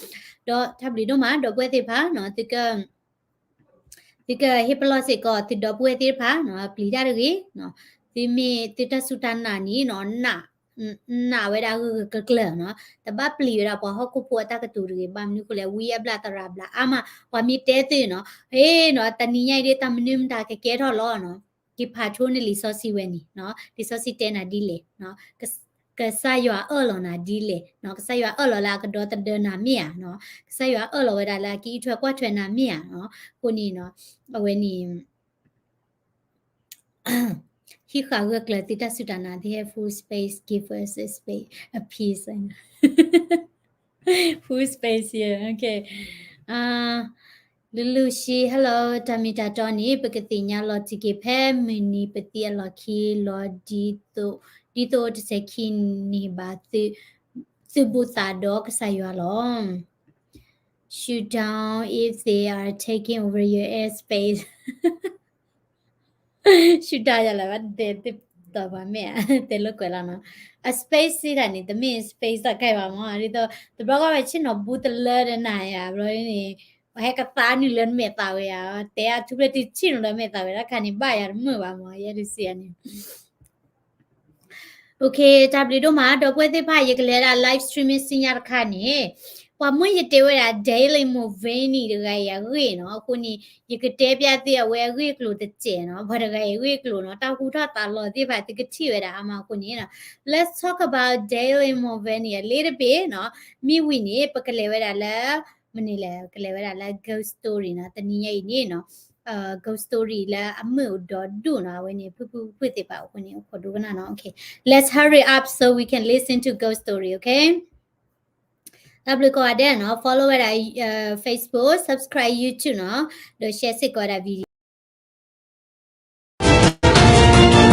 ဒီးတၢ်ဘျုးဒိၣ်မး ဒီပုၢ်ဝဲၢ်သ့ၣ်တဖၣ်နီၤ, သုကဟ့ၣ်ပလီၢ်စ့ၢ်ကီးသုဒီပုၢ်ဝဲၢ်သ့ၣ်တဖၣ်နီၤ, ပျံၤတၢ်တဂ့ၤ, သုမ့ၢ်သုတၢ်စူၢ်တၢ်နာ်န့ၣ်နီၤ, နာ်ဝဲဒၣ်ဂၢၢ်ဂၢၢ်ကျၢၤကျၢၤနီၤ, တဘၣ်ပျံၤဝဲဒၣ်ပှၤဟီၣ်ခိၣ်ဖိအတၢ်ကတိၤတဂ့ၤ, ဘၣ်မနုၤဃိလဲၣ် ဝံအဘျၣ်သရၣ်ဘျၣ်အါမး, ပှၤမ့ၢ်တဲသုနီၤ, ဟ့ၣ်နီၤ တနံၤညါအံၤဒ်တၢ်မနုၤမတၤကကဲထီၣ်လီၤနီၤ, က့ၤဖးဆိန့ၢ်လံာ်စီဆှံဝဲန့ၣ်နီၤ, လံာ်စီဆှံတဲနၤဒ်လဲၣ်နီၤ, ကစၢ်ယွၤအၢၣ်လီၤနၤဒ်လဲၣ်နီၤ, ကစၢ်ယွၤအၢၣ်လီၤလၢအကဒီသဒၢနၤမ့ၢ်ဧါနီၤ, ကစၢ်ယွၤအၢၣ်လီၤဝဲဒၣ်လၢအကအံးထွဲကွၢ်ထွဲနၤမ့ၢ်ဧါနီၤ, အဃိန့ၣ်နီၤ, အဝဲန့ၣ် ဟံးဃာ်ဂၢၢ်ကျၢၤသုတၢ်စူၢ်တၢ်နာ်, they have full space, give us a space, a peace. Full space here, okay. လူလူရှံ hello, တၢ်မ့ၢ်တၢ်တီန့ၣ် ပကသ့ၣ်ညါလီၤတံၢ်က့ၤ ဖဲမုၢ်နံၤပသံအလီၢ်ခံလီၤ, ဒ်သိးတစဲးခံန့ၣ်ဘၣ်, သုးဘူးသးဒီးကစၢ်ယွၤလီၤ. Shoot down if they are taking over your airspace. Shoot down ယၤလၢၤဘၣ် တဲသ့ၣ်တီၤပှၤမ့ၢ်ဧါ, တဲလိာ်ကွဲးလီၤနီၤ. အ space စံးတၢ်န့ၣ် တမ့ၢ် space တၢ်ခဲဘၣ်မ့ၢ် ဒ်သိး တဘျီဃီဝဲဆ့ၣ်နီၤဘူးတလၢဒီးနၤယၤ ဘျီန့ၣ် ပှၤဟဲကသါနုာ်လၢနမဲာ်သးဝဲယၤ, တဲအထူးဖျဲးတုၤဆ့ၣ်နီၤလၢမဲာ်သးဝဲ တၢ်ခါန့ၣ်ဘၣ်ယၤတမုာ်ဘၣ်မ့ၢ် ယဲဒုးစံးယၤန့ၣ် Okay, တၢ်ဘျုးဒိၣ်မး ဒီပုၢ်ဝဲၢ်သ့ၣ်တဖၣ် ယကလဲၤဒၣ် live streaming ဆူညါတခါန့ၣ်, ပှၤမ့ၢ်ယတဲဝဲဒၣ် Dylan Mulvaney တဂၤအံၤအဂ့ၢ်နီၤ, အဃိန့ၣ် ယကတဲပျးသုအဝဲအဂ့ၢ်အကျိၤတစဲးနီၤ, ပှၤတဂၤအံၤအဂ့ၢ်အကျိၤနီၤ, တၢ်ဟူထီၣ်သါလီၤသ့ၣ်တဖၣ် သုကထံၣ်ဝဲဒၣ်အါမးအဃိန့ၣ်နီၤ, let's talk about Dylan Mulvaney a little bit နီၤ, မ့ၢ်ဝံၤန့ၣ် ပကလဲၤဝဲဒၣ်လၢ မနုၤလဲၣ် ကလဲၤဝဲဒၣ်လၢ ghost story နီၤ, တနံၤညါအံၤန့ၣ်နီၤ, ghost story လၢအမုာ်အိၣ်ဒီဒူၣ်နီၤ, အဝဲန့ၣ် ဖုၣ်ဖုၣ်ဖုၣ်သ့ၣ်တဖၣ်အဃိန့ၣ် အိၣ်ခိးဒိကနၣ်နီၤ, okay, let's hurry up so we can listen to ghost story, okay? တၢ်ဘျုးကိးဂၤဒဲးနီၤ, follow ဝဲဒၣ် Facebook, subscribe YouTube နီၤ, ဒီး share စ့ၢ်ကီးဝဲဒၣ် video